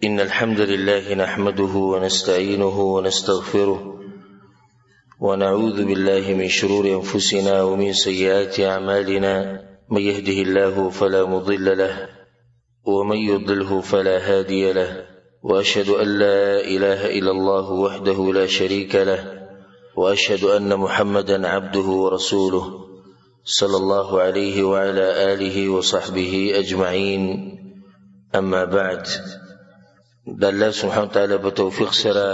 إن الحمد لله نحمده ونستعينه ونستغفره ونعوذ بالله من شرور أنفسنا ومن سيئات أعمالنا، من يهده الله فلا مضل له ومن يضله فلا هادي له، وأشهد أن لا إله إلا الله وحده لا شريك له، وأشهد أن محمدا عبده ورسوله صلى الله عليه وعلى آله وصحبه أجمعين. أما بعد، د الله سبحانه وتعالی په توفیق سره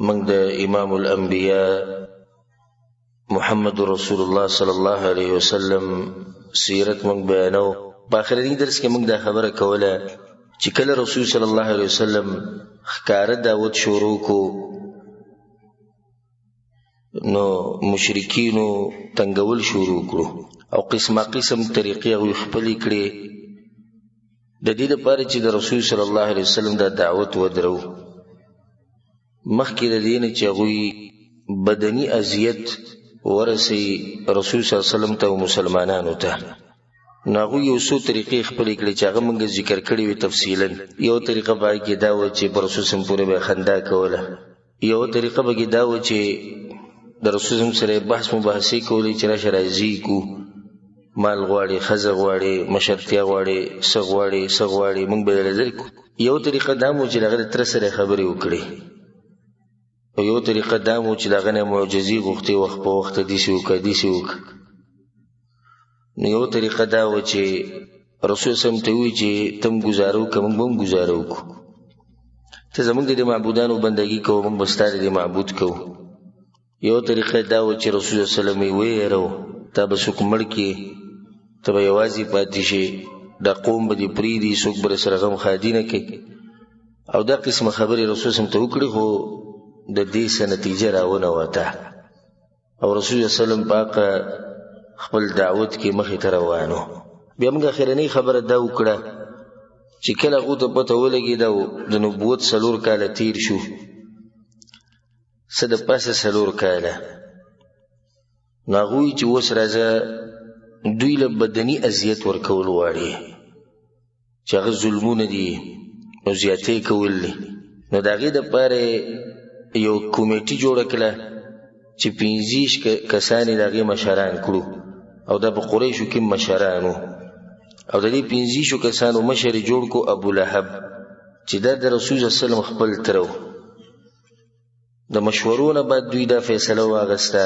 موږ د امام الانبیاء محمد رسول الله صلی الله علیه وسلم سیرت موږ بیانو. په اخرني درس کې موږ دا خبره کوله چې کله رسول صلی الله علیه وسلم ښکاره دعوت شروع کو، نو مشرکینو تنګول شروع کړو او قسمه قسم طریقې هغوی خپلې کړې د دې لپاره چې د رسول صلی الله علیه وسلم دا دعوت ودرو. مخکې د دې نه چې هغوی بدني اذیت ورسي رسول صلی الله علیه وسلم ته او مسلمانانو ته، نو هغوی یو څو طریقې خپلې کړې چې هغه موږ ذکر کړې وې تفصیلا. یو طریقه په هغې کې دا وه چې پر رسول صلی پورې به یې خندا کوله. یو طریقه به کې دا وه چې د رسول صلی سره بحث مباحثې کولې چې راشه راځي کو، مال غواړي، ښځه غواړي، مشرتیا غواړي، څه غواړي، څه غواړي، موږ به یې درکړو. یو طریقه دا مو چې د هغه د تره سره خبرې وکړې، او یو طریقه دا مو چې د هغه نه معجزې غوښتې وخت په وخت، داسې وکړه داسې وکړه. نو یو طریقه دا وه چې رسول صلی الله علیه وسلم ته ووایي چې ته هم ګزاره وکړه، موږ به هم ګزاره وکړو، ته زموږ د دې معبودانو بندګي کوه، موږ به ستا د دې معبود کوو. یو طریقه دا وه چې رسول صلی الله علیه وسلم یې ویرو، تا به څوک مړ کړي، ته به یوازې پاتې شې، دا قوم به دې پرېږدي، څوک به سره غم ښادي نه کوي. او دا قسمه خبرې رسول صلی الله علیه وسلم ته وکړې، خو د دې څه نتیجه راونه وته. او رسول صلی الله علیه وسلم پاک خپل دعوت کې مخې ته روانو. بیا موږ اخرنۍ خبره دا وکړه چې کله هغو ته پته ولګېده او د نبوت 4 کاله تیر شو، څه د پاسه 4 کاله، نو هغوی چې اوس راځه دوی له بدني اذیت ورکول غواړي چې هغه ظلمونه دي نو زیاتې کول دي. نو د هغې دپاره یو کمیټي جوړه کړه چې 25 کسان یې د هغې مشران کړو، او دا په قریشو کې مشران وو. او د دې 25 کسانو مشر یې جوړ کړو ابو لهب، چې دا د رسول صلی الله علیه وسلم خپل تره و. د مشورو نه بعد دوی دا فیصله واغسته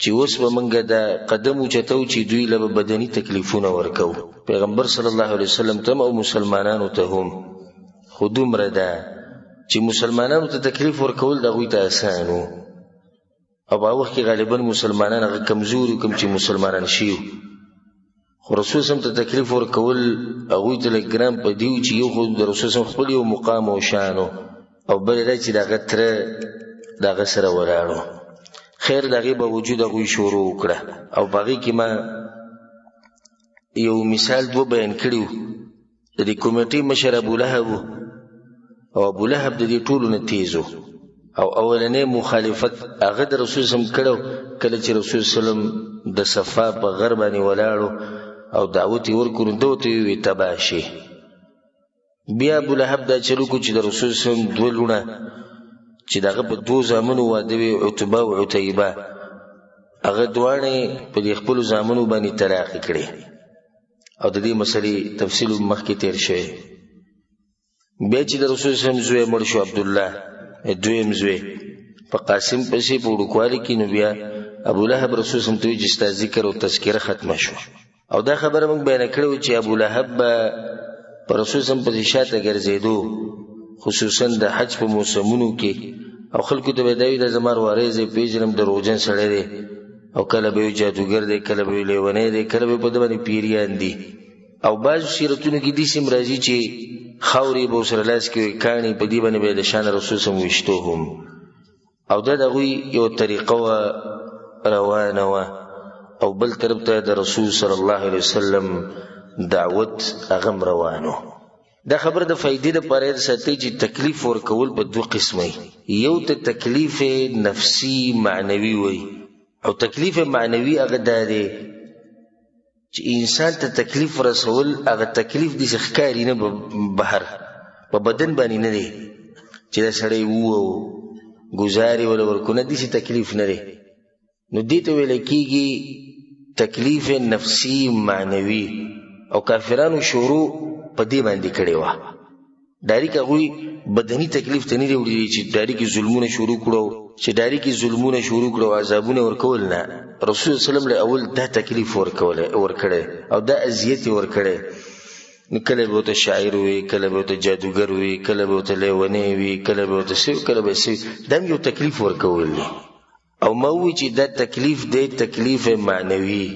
چې اوس به موږ دا قدم اوچتو چې دوی له به بدني تکلیفونه ورکوو پیغمبر صلی الله علیه وسلم ته او مسلمانانو ته هم. خو دومره ده چې مسلمانانو ته تکلیف ورکول د هغوی ته اسان و، او په هغه وخت کې غالبا مسلمانان هغه کمزوري کوم چې مسلمانان شي. خو رسول صلی الله علیه وسلم ته تکلیف ورکول هغوی ته لږ ګران په دې و چې یو خو د رسول صلی الله علیه وسلم خپل یو مقام او شان و، او بل دا چې د هغه تره د هغه سره ولاړو. خیر د هغې باوجود هغوی شروع وکړه. او په هغې کې ما یو مثال دوه بیان کړي وو. د دې کمیټې مشر ابو لهب و، او ابو لهب د دې ټولو نه تیز و، او اولنی مخالفت هغه د رسول صلی الله علیه وسلم کړی کله چې رسول صلی الله علیه وسلم د صفا په غر باندې ولاړو او دعوت یې ورکړو، نو ده ورته وویل تباه شي. بیا ابو لهب دا چل وکړو چې د رسول صلی الله علیه وسلم دوه لوڼه چې د هغه په دوو زامنو واده وي، عتبه او عتیبه، هغه دواړې په دې خپلو زامنو باندې طلاق کړې. او د دې مسلې تفصیل مخکې تیر شوی. بیا چې د رسول صلی الله علیه وسلم زوی مړ شو، عبدالله دویم زوی په قاسم پسې په وړوکوالي کې، نو بیا ابو لهب رسول صلی الله علیه وسلم ته وویل چې ستا ذکر او تذکره ختمه شوه. او دا خبره موږ بیانه کړې وه چې ابو لهب به په رسول صلی الله علیه وسلم پسې شاته ګرځېدو، خصوصا د حج په موسمونو کې، او خلکو ته به دا وي دا زما وراره دی، پېژنم، دروغجن سړی دی، او کله به یو جادوګر دی، کله به یو لیونی دی، کله به په ده باندې پیریان دي. او بعضو سیرتونو کې داسې هم راځي چې خاورې به ورسره لاس کې وي، کاڼي په دې باندې به یې د شان رسول سم ویشتو هم. او دا د هغوی یو طریقه وه روانه وه. او بل طرف ته د رسول صلی الله علیه وسلم دعوت هغه هم روان و. دا خبره د فایدې لپاره یاد ساتئ چې تکلیف ورکول په دوه قسمه وي. یو ته تکلیف نفسي معنوي وي، او تکلیف معنوي هغه دا دی چې انسان ته تکلیف رسول، هغه تکلیف داسې ښکاري نه بهر، په بدن باندې نه دی چې دا سړی وو ګزارې وله ورکو، نه، داسې تکلیف نه دی. نو دې ته ویل کېږي تکلیف نفسي معنوي. او کافرانو شروع په دې باندې کړې وه. ډایرک هغوی بدني تکلیف ته نه دی وړي چې ډایرک ظلمونه شروع کړو، چې ډایرک ظلمونه شروع کړو، عذابونه ورکول. نه، رسول الله صلی الله علیه اول دا تکلیف ورکول ورکړي او دا اذیت ورکړي. نو کله به ته شاعر وي، کله به ته جادوګر وي، کله به ته لیونی وي، کله به ته څه، کله به څه، دا یو تکلیف ورکول دي. او ما وی چې دا تکلیف دی تکلیف معنوي.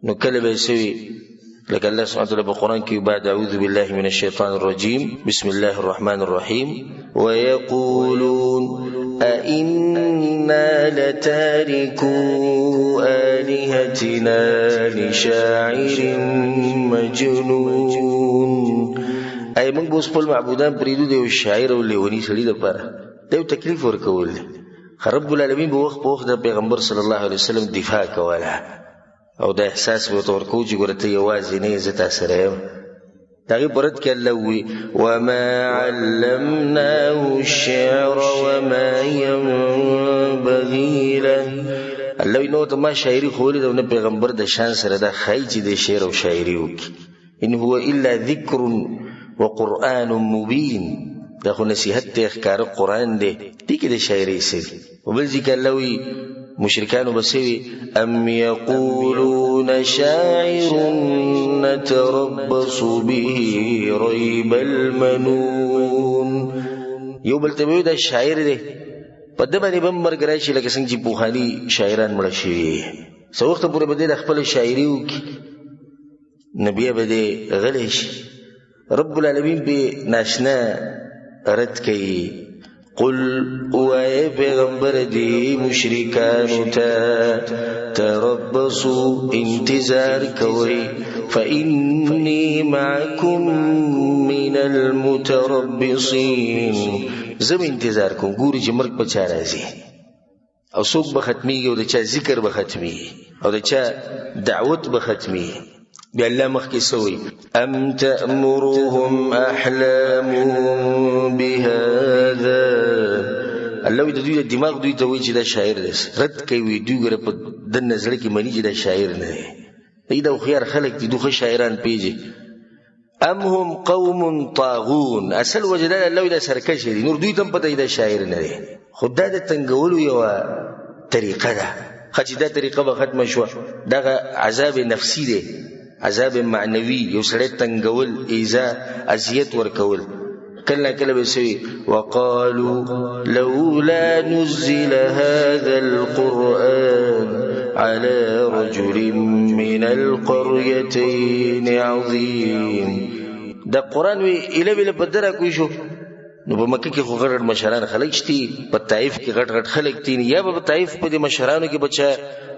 نو کله به څه وي، لکه الله سبحانه وتعالى په قرآن کې بعد أعوذ بالله من الشيطان الرجيم، بسم الله الرحمن الرحيم، ويقولون أئنا لتاركو آلهتنا لشاعر مجنون. أي موږ به اوس خپل معبودان پرېږدو د یو شاعر او لیوني سړي دپاره؟ دا یو تکلیف ورکول دی. رب العالمین به وخت په وخت د پیغمبر صلی الله علیه وسلم دفاع کوله او دا احساس به ورته ورکوو چې ګوره ته یوازې نه یې، زه تا سره یم. د هغې په رد کې الله ووایي وما علمناه الشعر وما ينبغي له. الله وایي نو ته ما شاعري ښوولې ده، نه پیغمبر د شان سره دا ښایي چې د شعر او شاعري وکړي. ان هو الا ذکر وقرآن مبین. دا خو نصیحت دی، ښکاره قرآن دی، دې کې د شاعرۍ څه دي؟ په بل ځای کې الله وایي مشرکانو به څه وي، ام یقولون شاعر نتربص به ریب المنون. یو بل ته به دا شاعر دی، په ده باندې به هم مرګ راشي لکه څنګه چې پخواني شاعران مړه شوي. څه وخته پورې به دی د خپله شاعري وکړي، نو بیا به دی غلی شي. رب العالمین پې ناشنا رد کوي. قل وای پیغمبر دی مشرکانو ته، تربصوا انتظار کوي، فإني معكم من المتربصين. زه به انتظار کوم، ګوري چې مرګ په چا راځي او څوک به ختمیږي او د چا ذکر به ختمیږي او د چا دعوت به ختمیږي. بیا الله مخکې څه وایي؟ ام تأمرهم احلامهم بهذا. الله وایي د دوی د دماغ دوی ته وایي چې دا شاعر دی، رد کوي. دوی ګوره په دننه زړه کې مني چې دا شاعر نه دی. دوی دا هوښیار خلک دي، دوی ښه شاعران پېژني. ام هم قوم طاغون. اصل وجه دا الله وایي دا سرکش دي، نور دوی ته هم پته دا شاعر نه دی، خو دا د تنګولو یوه طریقه ده. ښه چې دا طریقه به ختمه شوه، دغه عذاب نفسي دی، عذاب معنوي، یو سړی تنګول، ایذا، اذیت ورکول. کله کله به څه وي، وقالو لولا نزل هذا القرآن على رجل من القريتين عظيم. دا قرآن وی اله ویله په دره کوی شو. نو په مکه کې خو غټ غټ مشران خلک شتي، په طایف کې غټ غټ خلک دي، یا به په طایف په دې مشرانو کې بچا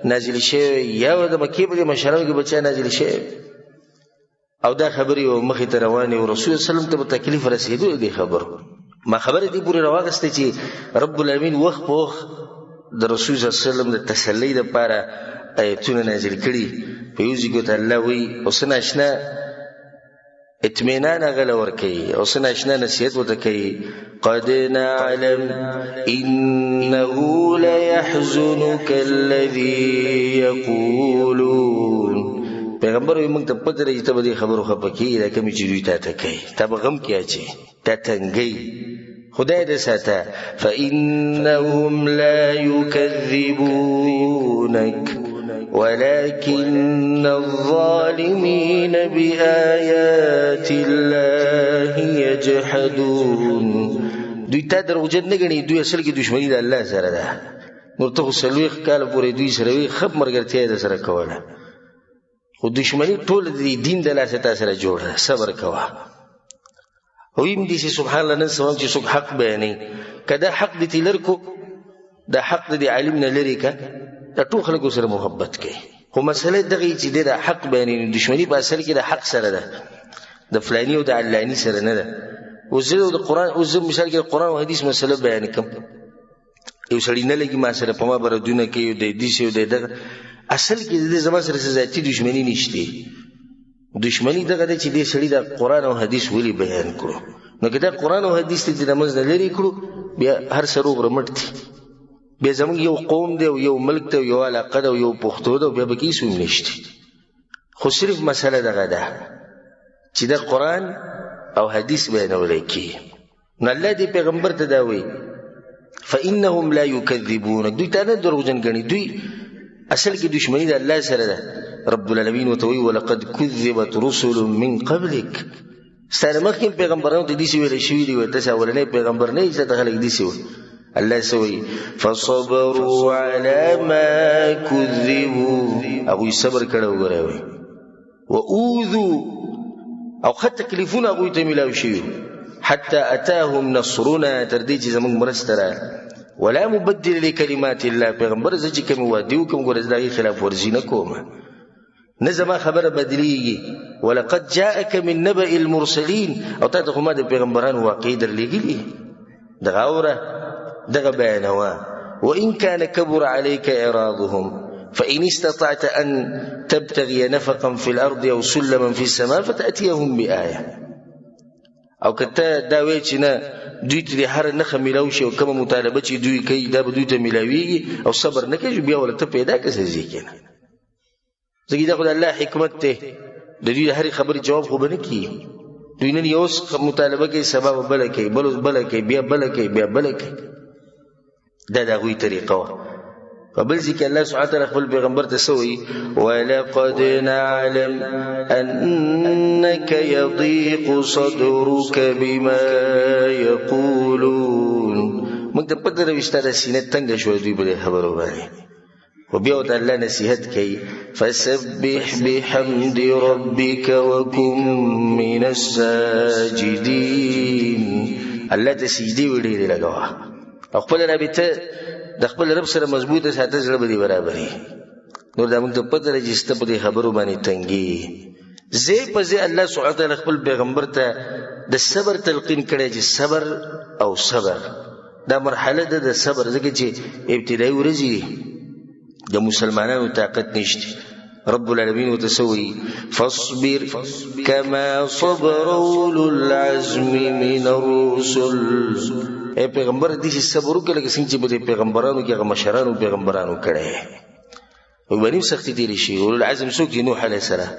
نازل شوی، یا به د مکې په دې مشرانو کې بچا نازل شوی. او دا خبرې یو مخې ته روانې او رسول الله صلی الله علیه وسلم ته به تکلیف رسېدو دې خبرو. ما خبرې دې پورې راواخیستې چې رب العالمین وخت په وخت د رسول صلی الله علیه وسلم د تسلۍ دپاره ایتونه نازل کړي. په یو ځای کې ورته الله وایي او څه ناشنا اطمینان هغه له ورکوي او څه ناشنا نصیحت ورته کوي، قد نعلم انه ليحزنك الذي يقولون. پیغمبر وایي موږ ته پته لري چې ته به دې خبرو خفه کېږي، دا کومې چې دوی تا ته کوي، تا به غم کې اچوي، تا تنګوي، خدای دې ساته. فإنهم لا يكذبونك ولكن الظالمين بآيات الله يجحدون. دوی تا دروغجن نه ګڼي، دوی اصل کې دښمني د الله سره ده. نور ته خو 40 کاله پورې دوی سره وي، ښه ملګرتیا یې در سره کوله، خو دښمني ټول د دین د لاسه تا سره جوړه ده. صبر کوه. ویم دي چې سبحان الله نن سبا چې څوک حق بیانوي، که دا حق دې ترې لرې کړو، دا حق د دې عالم نه لرې که، دا ټول خلکو سره محبت کوي. خو مسله دغه چې دی دا حق بیانوي، نو دښمني په اصل کې د حق سره ده، د فلاني او د علاني سره نه ده. اوس زه د قرآن، اوس زه مثال کې د قرآن او حدیث مسله بیان کړم، یو سړی نه لګي ما سره، په ما به ردونه کوي، د دې او د دغه، اصل کې د دې زما سره څه ذاتي دښمني نشته. دښمني دغه ده چې دې سړي د قرآن او حدیث ولې بیان کړو. نو که دا قرآن او حدیث ته د منځ نه لرې کړو، بیا هر څه روغ رمټ دي. بیا زموږ یو قوم دی او یو ملک دی او یو علاقه ده او یو پښتو ده، او بیا پکې هېڅ هم نشته. خو صرف مسله دغه ده چې د قرآن او حدیث بیانولی کېږي. نو الله دې پیغمبر ته دا وایي فإنهم لا يكذبونك، دوی تا نه دروغجن ګڼي، دوی اصل کې دښمني د الله سره ده. رب العالمین ورته وایي ولقد كذبت رسل من قبلك، ستا له مخکې هم پیغمبرانو ته داسې ویلی شوي دي، وایي تاسې اولنی پیغمبر نه یې چې تاته خلک داسې وایي. الله څه وایي؟ فصبروا على ما كذبوا، هغوی صبر کړی وګوره وایي، وأوذوا، او ښه تکلیفونه هغوی ته میلاو شوي، حتی اتاهم نصرنا، تر دې چې زموږ مرسته راغله. ولا مبدل لکلمات الله، پیغمبر زه چې کومې وعدې وکړم ګوره زه د هغې خلاف ورزي نه کوم، نه زما خبره بدلیږي. ولقد جاءك من نبأ المرسلین، او تا ته خو ما د پیغمبرانو واقعې درلېږلي، دغه اوره دغه بیانوه. وإن كان كبر عليك إعراضهم فإن استطعت أن تبتغي نفقا في الأرض أو سلما في السماء فتأتيهم بآية. او که ته دا وایې چې نه دوی ته دې هره نښه میلاو شي او کومه مطالبه چې دوی کوي دا به دوی ته میلاویږي او صبر نه کوي، بیا ورته پیدا کړه څه ځای کې نه، ځکه دا خو د الله حکمت دی، د دوی د هرې خبرې جواب خو به نه کېږي. دوی نن یو مطالبه کوي، سبا به بله کوي، بل ورځ بله کوي، بیا بله کوي، بیا بله کوي. دا د هغوی طریقه وه. په بل ځای کې الله سبحانه وتعالی خپل پیغمبر ته څه وایي؟ ولقد نعلم انک یضیق صدرک بما یقولون. موږ ته پته ده چې ستا دا سینه تنګه شوه دوی په دې خبرو باندې، خو بیا ورته الله نصیحت کوي فسبح بحمد ربک وکن من الساجدین. الله ته سجدې وډېرې لګوه او خپله رابطه د خپل رب سره مضبوطه ساته، زړه به دې برابري. نور دا موږ ته پته ده چې ستا په دې خبرو باندې تنګي. ځای په ځای الله سبحانه وتعالی خپل پیغمبر ته د صبر تلقین کړی چې صبر او صبر، دا مرحله ده د صبر، ځکه چې ابتدایي ورځې دي، د مسلمانانو طاقت نشته. رب العالمین ورته څه وایي؟ فاصبر کما صبر اولو العزم من الرسل. ای پیغمبر داسې صبر وکړه لکه څنګه چې په دې پیغمبرانو کې هغه مشرانو پیغمبرانو کړی. وایي نیم سختې تېرې شوي. اولو العزم څوک دي؟ نوح علیه السلام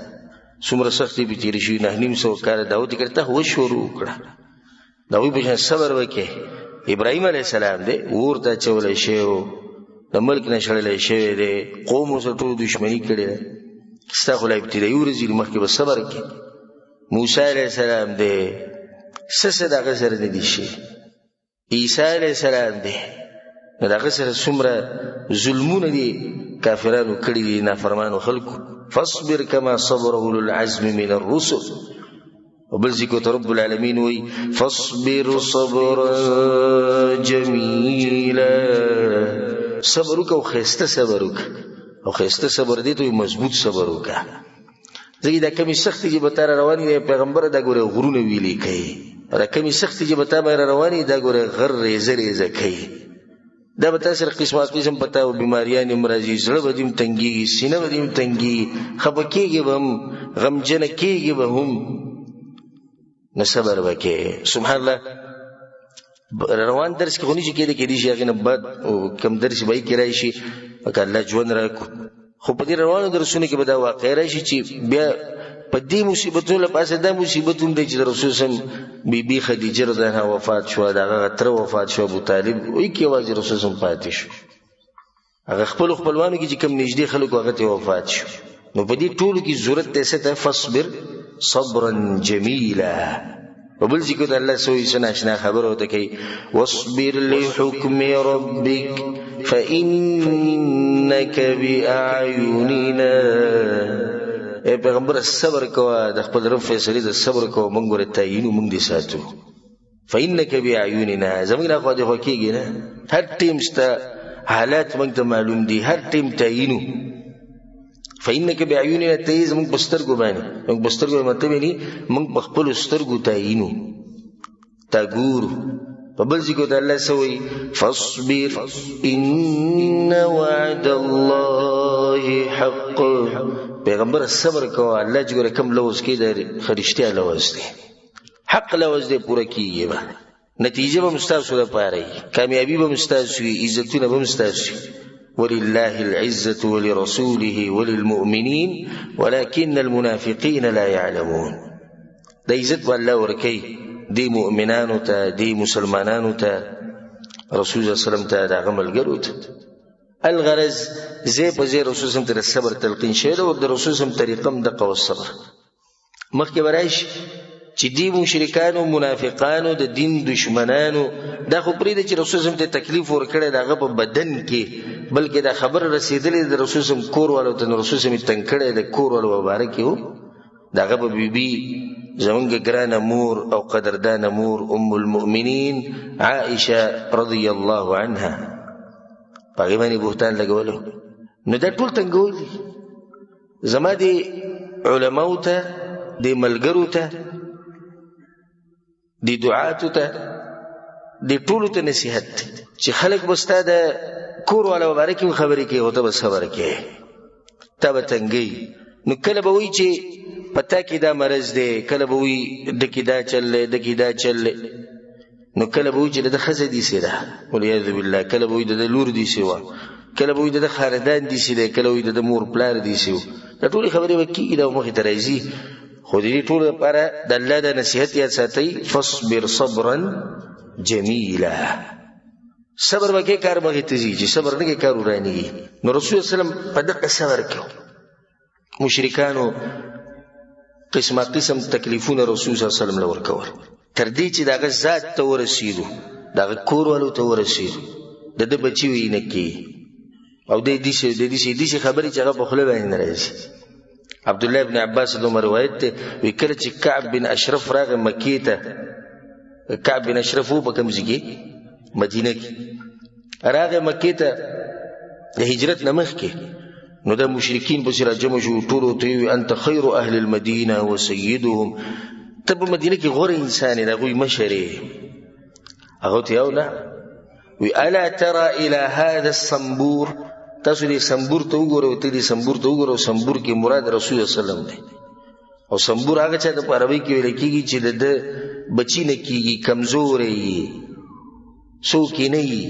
څومره سختې پرې تېرې شوي، 950 کاله دعوت یې کړی، ته خو شروع وکړه، د هغوی په شان صبر وکړې. ابراهیم علیه السلام دی اور ته اچولی شوی و، د ملک نه شړلی شوی دی، قوم ورسره ټولو دښمني کړې ده، ستا خو لا ابتدایي ورځې دي، مخکې به صبر کړې. موسی علیه السلام دی، څه څه د هغه سره نه دي شوي. عیسی علیه السلام دی، نو د هغه سره څومره ظلمونه دي کافرانو کړي دي، نافرمانو خلکو. فاصبر کما صبر اولو العزم من الرسل. وبل ذکر رب العالمین وی فاصبر صبرا جمیلا. صبر وکړه او ښایسته صبر وکړه، او ښایسته صبر دی ته مضبوط صبر وکړه، ځکه دا کمې سختې چې به تا را روانې دی پیغمبره، دا ګوره غرونه ویلې کوي، دا کمې سختې چې به تا به را روانې دا ګوره غر ریزه ریزه کوي، دا به تا سره قسمه قسم په تا بیماریانې هم راځي، زړه به دې هم تنګېږي، سینه به دې هم تنګېږي، خفه کېږي به هم، غمجنه کېږي به هم، نو صبر به کوې. سبحان الله. روان درس کې خو نشي کېدی، کېدای شي هغې نه بعد کوم درس به یې کې راشي، که الله ژوند راکړو. خو په دې روانو درسونو کې به دا واقع راشي چې بیا په دې مصیبتونو له پاسه دا مصیبت هم دی چې د رسول صم بی بی خدیجه رضی الله عنها وفات شوه، د هغه تره وفات شو ابو طالب، وایي کې یوازې رسول صم پاتې شو، هغه خپلو خپلوانو کې چې کوم نږدې خلکو هغه ته وفات شو. نو په دې ټولو کې ضرورت دی څه ته؟ فاصبر صبرا جمیلا. په بل ځای کې د الله سوی څه ناشنا خبره ورته کوي واصبر لحکم ربک فإنک بأعیننا. ای پیغمبر صبر کوه، د خپل رب فیصلې ته صبر کوه، موږ ورته تعینو، موږ دې ساتو. فإنک بأعیننا، زموږ له خوا دې خوا کېږي نه، هر ټیم ستا حالات موږ ته معلوم دي، هر ټیم تعینو. فإنک بأعیننا، ته یې زموږ په سترګو باندې، زموږ په سترګو مطلب یعنی موږ په خپلو سترګو تعینو، تا ګورو. په بل ځای کې ورته الله څه وایي؟ فاصبر إن وعد الله حق. پیغمبر صبر کوه، الله چې ګوره کوم لوظ کوي دا ښه رښتیا لوظ دی. حق لوز دی، پوره کیږي به، نتیجه به ستاسو لپاره وي، کامیابي به ستاسو وي، عزتونه به ستاسو وي. ولله العزة ولرسوله وللمؤمنين ولكن المنافقين لا يعلمون. د عزت به الله ورکوي دې مؤمنانو ته، دې مسلمانانو ته، رسول الله صلی الله علیه وسلم ته، د هغه ملګرو ته. الغرض ځای په ځای رسول صلی الله علیه وسلم ته د صبر تلقین شوی دی، او د رسول صلی الله علیه وسلم طریقه هم دقه وه صبر. مخکې به راشي چې دې مشرکانو، منافقانو، د دین دشمنانو دا خو پرېږده چې رسول صلی الله علیه وسلم ته تکلیف ورکړی د هغه په بدن کې، بلکې دا خبره رسېدلې د رسول صلی الله علیه وسلم کور والو ته، نو رسول صلی الله علیه وسلم یې تنګ کړی د کور والو مبارک یې و، د هغه په بیبي زمونږ ګرانه مور او قدردانه مور ام المؤمنین عائشه رضی الله عنها، په هغې باندې بهتان لګولو. نو دا ټول تنګول دي. زما دې علماو ته، دې ملګرو ته، دې دعاتو ته، دې ټولو ته نصیحت دی چې خلک به ستا د کور والا مبارک هم خبرې کوي، خو ته به صبر کوې، تا به تنګوي. نو کله به وایي چې په تا کې دا مرض دی، کله به وایي ده کې دا چل دی، ده کې دا چل دی، نو کله به وایي چې د ده ښځه داسې ده، والعیاذ بالله، کله به وایي د ده لور داسې وه، کله به وایي د ده خاندان داسې دی، کله وایي د ده مور پلار داسې و. دا ټولې خبرې به کېږي، دا مخې ته راځي. خو د دې ټولو لپاره د الله دا نصیحت یاد ساتئ، فاصبر صبرا جمیلا. صبر به کې کار مخې ته ځي، چې صبر نه کې کار ورانېږي. نو رسول الله صلی الله علیه وسلم په دقه صبر کې مشرکانو قسمه قسم تکلیفونه رسول صلی الله علیه وسلم له ورکول، تر دې چې د هغه ذات ته ورسېدو، د هغه کور والو ته ورسېدو، د ده بچي ویې نه کېږي، او د داسې د داسې داسې خبرې چې هغه په خوله باندې نه راځي. عبد الله ابن عباس دومره روایت دی، وی کله چې کعب بن اشرف راغی مکې ته، کعب بن اشرف و په کوم ځای کې؟ مدینه کې راغی مکې ته د هجرت نه مخکې. نو دا مشرکین پسې راجمع شو، ټولو ته یې وویل انت خیر اهل المدینه و سیدهم، ته په مدینه کې غوره انسان یې، د هغوی مشر یې. هغه ته یو نه وی الا ترى الى هذا الصنبور، تاسو دې سنبور ته وګورئ، ته دې سنبور ته وګورئ. سنبور کې مراد رسول الله صلی الله علیه وسلم دی، او سنبور هغه چا ته په عربۍ کې ویل کېږي چې د ده بچي نه کېږي، کمزوری یي، څوک یې نه یي،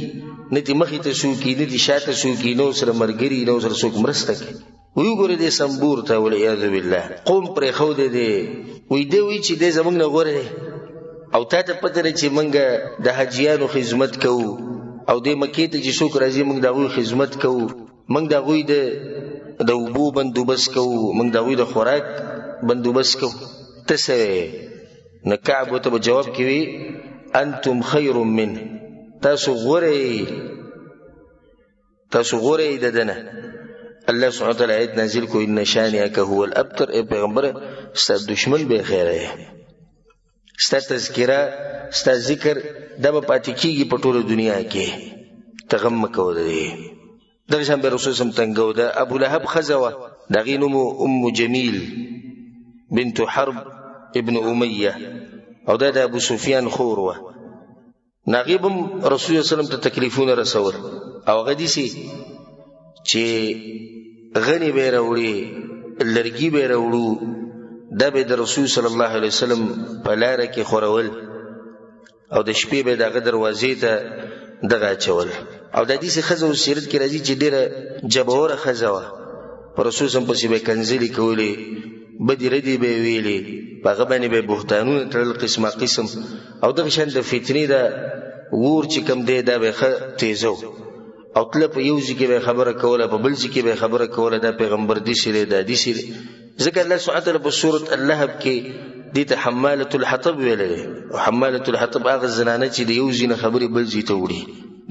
نه دې مخې ته څوک یي، نه دې شاته څوک یي، نه ورسره ملګري، نه ورسره څوک مرسته کوي. وی وګورئ دې سنبور ته، والعیاذ بالله، قوم پرېښودی دی. وایي دی وایي چې دی زموږ نه غوره دی، او تا ته پته ده چې موږ د حاجیانو خدمت کوو، او دې مکې ته چې څوک راځي موږ د هغوی خدمت کوو، موږ د هغوی د اوبو بندوبست کوو، موږ د هغوی د خوراک بندوبست کوو، ته څه وایې؟ نو کعب ورته په جواب کې وي انتم خیر منه، تاسو غوره یئ، تاسو غوره یئ د ده نه. الله سبحانه وتعالی آیت نازل کو، ان شانئک هو الابتر، ای پیغمبر ستا دشمن بې خیره یې، ستا تذکره ستا ذکر دا به پاتې کېږي په ټوله دنیا کې، ته غم مه کوه د دې. دغه شان به رسول سم تنګو. د ابو لهب ښځه وه، د هغې نوم ام جمیل بنت حرب ابن امیه، او دا د ابو سفیان خور وه. نو هغې به هم رسول الله وسلم ته تکلیفونه رسول، او هغه داسې چې غني به یې راوړي، لرګي به یې راوړو، دا به د رسول صلی الله علیه وسلم په لاره کې خورول، او د شپې به د هغه دروازې ته دغه اچول. او د داسې ښځه اوس سیرت کې راځي چې ډېره جبوره ښځه وه، په رسول سم پسې به یې کنځلې کولې، بدې ردې به یې ویلې، په هغه باندې به یې بهتانونه تړل قسمه قسم، او دغه شان د فتنې د ور چې کوم دی دا به یې ښه تېزه و، او تله په یو ځای کې به یې خبره کوله، په بل ځای کې به یې خبره کوله، دا پیغمبر داسې دی، دا داسې دی. ځکه الله سبحانه وتعالی په سورة اللهب کې دې ته حمالة الحطب ویلی دی، او حمالة الحطب هغه زنانه چې د یو ځای نه خبرې بل ځای ته وړي،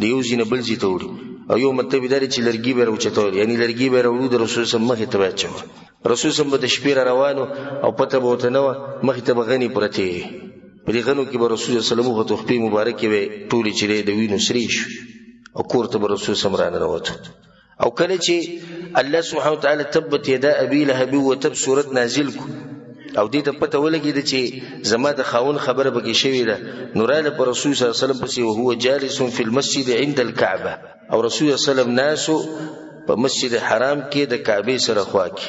د یو ځای نه بل ځای ته وړي. او یو مطلب یې دا دی چې لرګي به یې راوچتول، یعنې لرګي به یې راوړو د رسول سم مخې ته به یې اچول. رسول سم به د شپې را روانو او پته به ورته نه وه، مخې ته به غني پرتې وې، په دې غنو کې به رسول صلی الله علیه وسلم وختو، خپې مبارکې به یې ټولې چې دی د وینو سرې شوې، او کور ته به رسول سم راننوتو. او کله چې الله سبحانه وتعالی تبت یدا ابي لهب وتب سورت نازل کو، او دې ته پته ولګېده چې زما د خاون خبره پکې شوې ده، نو راله په رسول صلی الله علیه وسلم پسې، وهو جالس فی المسجد عند الكعبه، او رسول صلی الله علیه وسلم ناسو په مسجد حرام کې د کعبې سره خوا کې.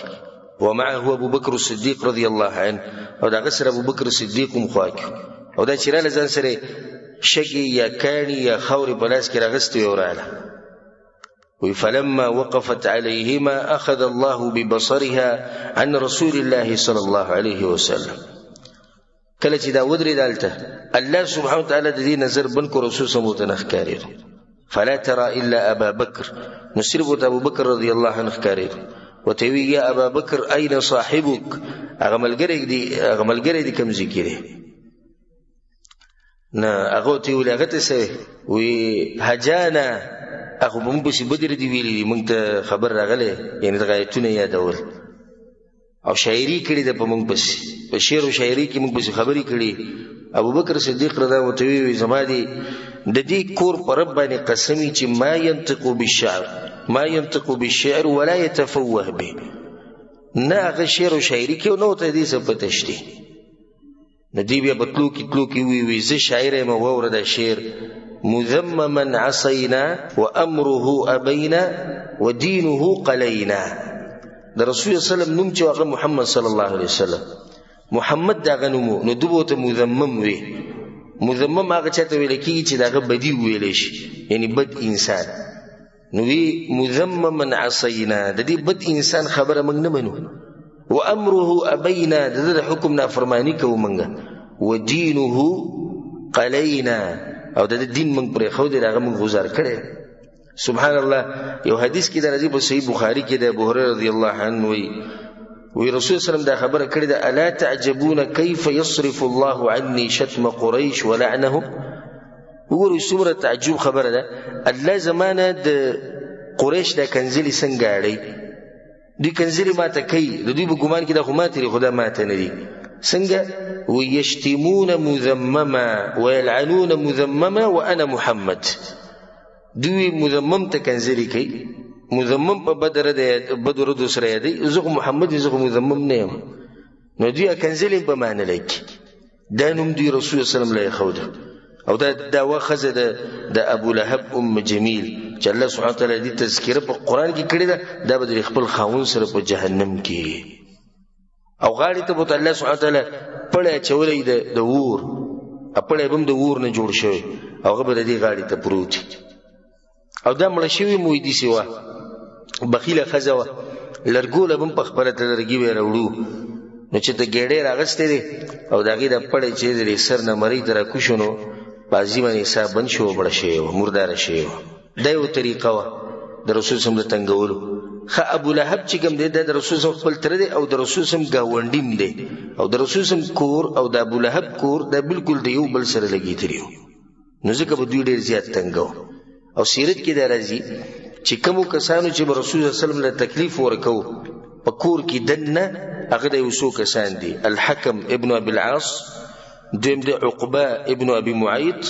ومعه ابو بکر الصدیق رضی الله عنه، او د هغه سره ابو بکر صدیق هم خوا کې. او دا چې راله ځان سره شګې یا کاڼي یا خاورې په لاس کې راغستې وې او راله. وی فلما وقفت عليهما أخذ الله ببصرها عن رسول الله صلى الله عليه وسلم. کله چې دا ودرېده هلته الله سبحانه وتعالی د دې نظر بند کړو، رسول سم ورته نه ښکارېدو. فلا ترى إلا أبا بکر، نو صرف ورته ابو بکر رضی الله عنه ښکارېدو. ورته وی یا ابا بکر أین صاحبک، هغه ملګری دی، هغه ملګری دی کوم ځای کې دی؟ نه هغه ورته ویل هغه ته څه وی هجانا، هغه په موږ پسې بدرې دي ویلي دي، موږ ته خبر راغلی، یعنې دغه آیتونه یادول او شاعري کړې ده په موږ پسې، په شعر او شاعري کې موږ پسې خبرې کړې. ابوبکر صدیق رضی الله عنه وی زما دي د دې کور په رب باندې قسمي چې ما ينطق بالشعر، ما ينطق بالشعر ولا يتفوه به، نه هغه شعر او شاعري کوي نه ورته دې څه پته شته. نو دی بیا په تلو کې تلو کې وی وی زه شاعر یم، واوره دا شعر: مذمما عصینا وامره ابینا ودینه قلینا. د رسول الله صلی الله علیه وسلم نوم چې هغه محمد صلی الله علیه وسلم، محمد د هغه نوم و، نو ده به ورته مذمم وي. مذمم هغه چاته ویل کېږي چې د هغه بدي وویلی شي، یعنی بد انسان. نو وی مذمما عصینا، د دې بد انسان خبره موږ نه منو، وامره ابینا، د ده د حکم نافرماني کوو موږ، ودینه قلینا، او د ده دین موږ پرېښودی، هغه موږ غوځار کړی. سبحان الله. یو حدیث کې د راځي په صحیح بخاري کې د ابو هريره رضی الله عنه وی وی رسول صلی الله علیه وسلم دا خبره کړې ده: الا تعجبون کیف یصرف الله عني شتم قریش ولعنهم. وګورئ څومره تعجب خبره ده. الله زمانه د قریش دا کنځلې څنګه اړوي، دوی کنځلې ماته کوي، د دوی په ګمان کې دا خو ماته دي، خو دا ماته نه دي. څنګه؟ ویشتمون مذمما ویلعنون مذمما وانا محمد. دوی مذمم ته کنځلې کوي، مذمم په بدو ردو سره یادوي، زه خو محمد یم، زه خو مذمم نه یم. نو دوی کنځلې په ما نه لګي. دا نوم دوی رسول الله صلی الله علیه وسلم له یې او دا دا ښځه د ابو لهب ام جمیل چې الله سبحانه وتعالی دې تذکره په قرآن کې کړې ده، دا به د خپل خاوند سره په جهنم کې او غاړې ته به الله سبحانه وتعالی پړی اچولی د اور، پړی به هم د اور نه جوړ شوی، او هغه به د دې غاړې ته پروت. او دا مړه شوې مو داسې وه، بخیله ښځه وه، لرګو له به هم په خپله ته لرګي به یې راوړو، نو چې ته ګېډۍ راغستې دی او د هغې دا پړی چې د دې سر نه مرۍ ته راکوز شو، نو بازي باندې ساه بند شو، مړه شوې وه، مرداره شوې وه. دا یوه طریقه وه د رسول صم د تنګولو. ښه ابو لهب چې کوم دی دا د رسول صم خپل تره دی او د رسول صم ګاونډي هم دی، او د رسول صم کور او د ابو لهب کور دا بالکل د یو بل سره لګېدلي وو، نو ځکه به دوی ډېر زیات تنګو. او سیرت کې دا راځي چې کومو کسانو چې به رسول صلی الله علیه وسلم له تکلیف ورکو په کور کې دننه، هغه د یو څو کسان دي: الحکم ابن ابي العاص، دویم دی عقبه ابن ابي معیط،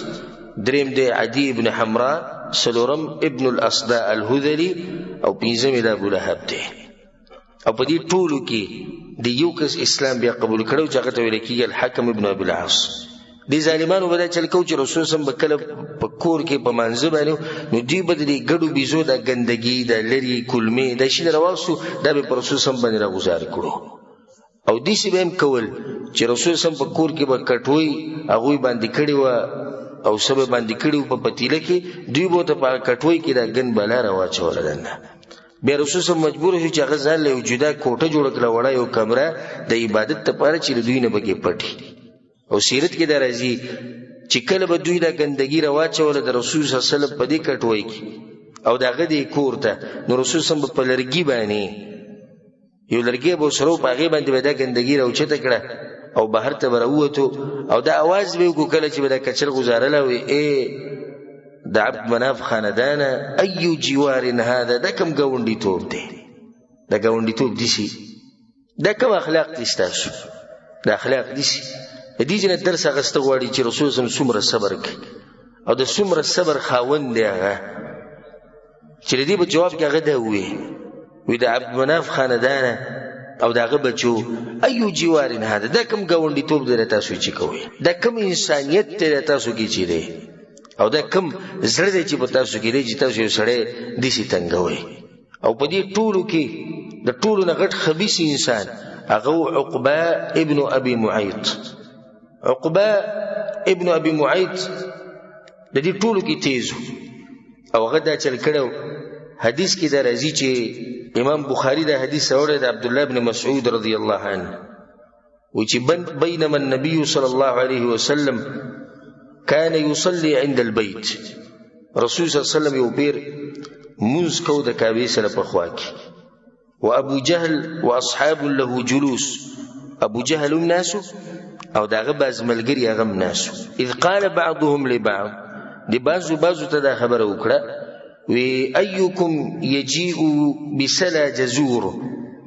دریم دی عدی ابن حمرا، څلورم ابن الاسداء الهذلي، او پنځم یې د ابو لهب دی. او په دې ټولو کې د یو کس اسلام بیا قبول کړو چې هغه ته ویل کېږي الحکم ابن ابي العاص. دې ظالمانو به دا چل کو چې رسول سم به کله په کور کې په مانځه باندې، نو دوی به د دې ګډو بیزو دا ګندګي، دا لري کلمې، دا شي راواخیستو، دا به پر رسول سم باندې راغوځار کړو. او داسې به هم کول چې رسول سم په کور کې به کټوۍ هغوی باندې کړې وه او څه به باندې کړي وو په پتیله کې، دوی به ورته په هغه کټوۍ کې دا ګن بلا راواچوله دننه. بیا رسول سم مجبور شو چې هغه ځان له یو جدا کوټه جوړه کړه، وړه یو کمره د عبادت لپاره چې له دوی نه پکې پټي. او سیرت کې دا راځي چې کله به دوی دا ګندګي راواچوله د رسول صلی الله علیه وسلم په دې کټوۍ کې او د هغه دې کور ته، نو رسول سم به په لرګي باندې یو لرګی به ورسره و، په هغې باندې به دا ګندګي راوچته کړه او بهر ته به راووتو، او دا اواز به یې وکړو کله چې به دا کچر غوځارله، وي ای د عبد مناف خاندانه، ایو جوار هذا، دا کوم ګاونډیتوب دی؟ دا ګاونډیتوب دي دا کوم اخلاق دي ستاسو؟ دا اخلاق دي د دې ځینې درس اخیسته غواړي چې رسول صم څومره صبر کوي او د څومره صبر خاوند دی هغه، چې د دې په جواب کې هغه دا ووایي، وي د عبد مناف خاندانه او د هغه بچو، ایو جوار هذا، دا کوم ګاونډیتوب دی تاسو چې کوئ؟ دا کوم انسانیت دی تاسو کې چې دی؟ او دا کوم زړه دی چې په تاسو کې دی چې تاسو یو سړی داسې تنګوئ؟ او په دې ټولو کې د ټولو نه غټ خبیث انسان هغه عقبه ابن ابي معيط. عقبه ابن ابي معيط د دې ټولو کې تیز او هغه دا چل کړو. حدیث کې دا راځي چې امام بخاری دا حدیث راوړی د عبد الله ابن مسعود رضی الله عنه و چې بینما النبي صلی الله علیه وسلم كان يصلي عند البيت، رسول صلی الله علیه وسلم یو پیر منځ کو د کعبې سره په خوا کې، وابو جهل واصحاب له جلوس، ابو جهل هم ناسو او د هغه بعض ملګري هغه هم ناسو. اذ قال بعضهم لبعض، د بعضو بعضو ته دا خبره وکړه وی ایکم یجیء بسلا جزور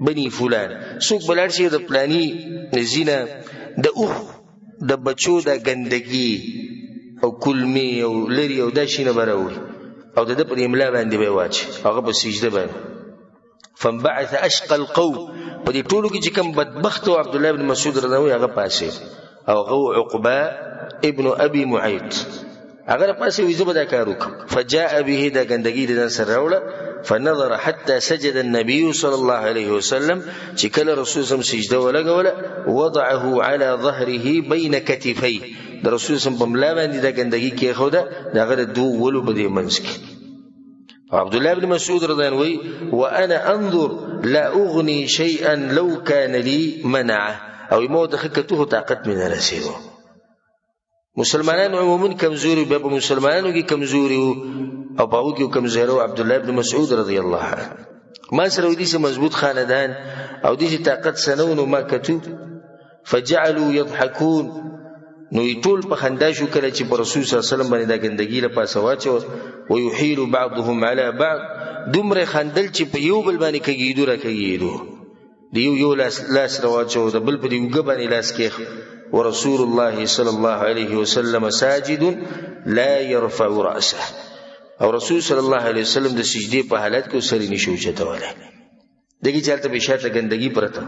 بني فلان، څوک به لاړ شي د پلاني زینه د اوښ د بچو د ګندګي او کلمې او لري او دا شي نه به راوړي او د ده پر املا باندې به یې واچوي، هغه په سجده باندې. فانبعث اشقى القوم، په دې ټولو کې چې کوم بدبخت و عبد الله بن مسعود رضی الله عنه هغه پاسې او هغه عقبه ابن ابي معيط هغه پاسې وي زه به دا کار وکړم. فجاء به، دا ګندګي د ځان سره راوړه. فنظر حتى سجد النبي صلى الله عليه وسلم، چې کله رسول سم سجده ولګوله وضعه على ظهره بين كتفيه، د رسول سم په ملا باندې دا ګندګي کېښوده د هغه د دوو ولو په دې منځ کې. عبد الله بن مسعود رضی الله عنه وی وانا انظر لا اغني شيئا لو كان لي منعه، او مو د خکته طاقت مې نه رسیدو. مسلمانان عموما کمزوري، بیا په مسلمانانو کې کمزوري او په هغو کې کمزوري و عبد الله بن مسعود رضی الله عنه. ما سره دې مضبوط خاندان او دې طاقت سنو نو ما کتو. فجعلوا يضحكون، نو ټول په خندا شو کله چې پر رسول صلی الله علیه وسلم باندې دا ګندګي له پاسه واچو. ويحيل بعضهم على بعض، دومره خندل چې په یو بل باندې کږېدو را کږېدو، د یو یو لاس لاس راواچو د بل په دې اوږه باندې لاس کېښ. ورسول الله صلی الله علیه وسلم ساجد لا يرفع رأسه، او رسول صلی الله علیه وسلم د سجدې په حالت کې سر یې نشو اوچتولی، دغه چې هلته به شاته ګندګي پرته.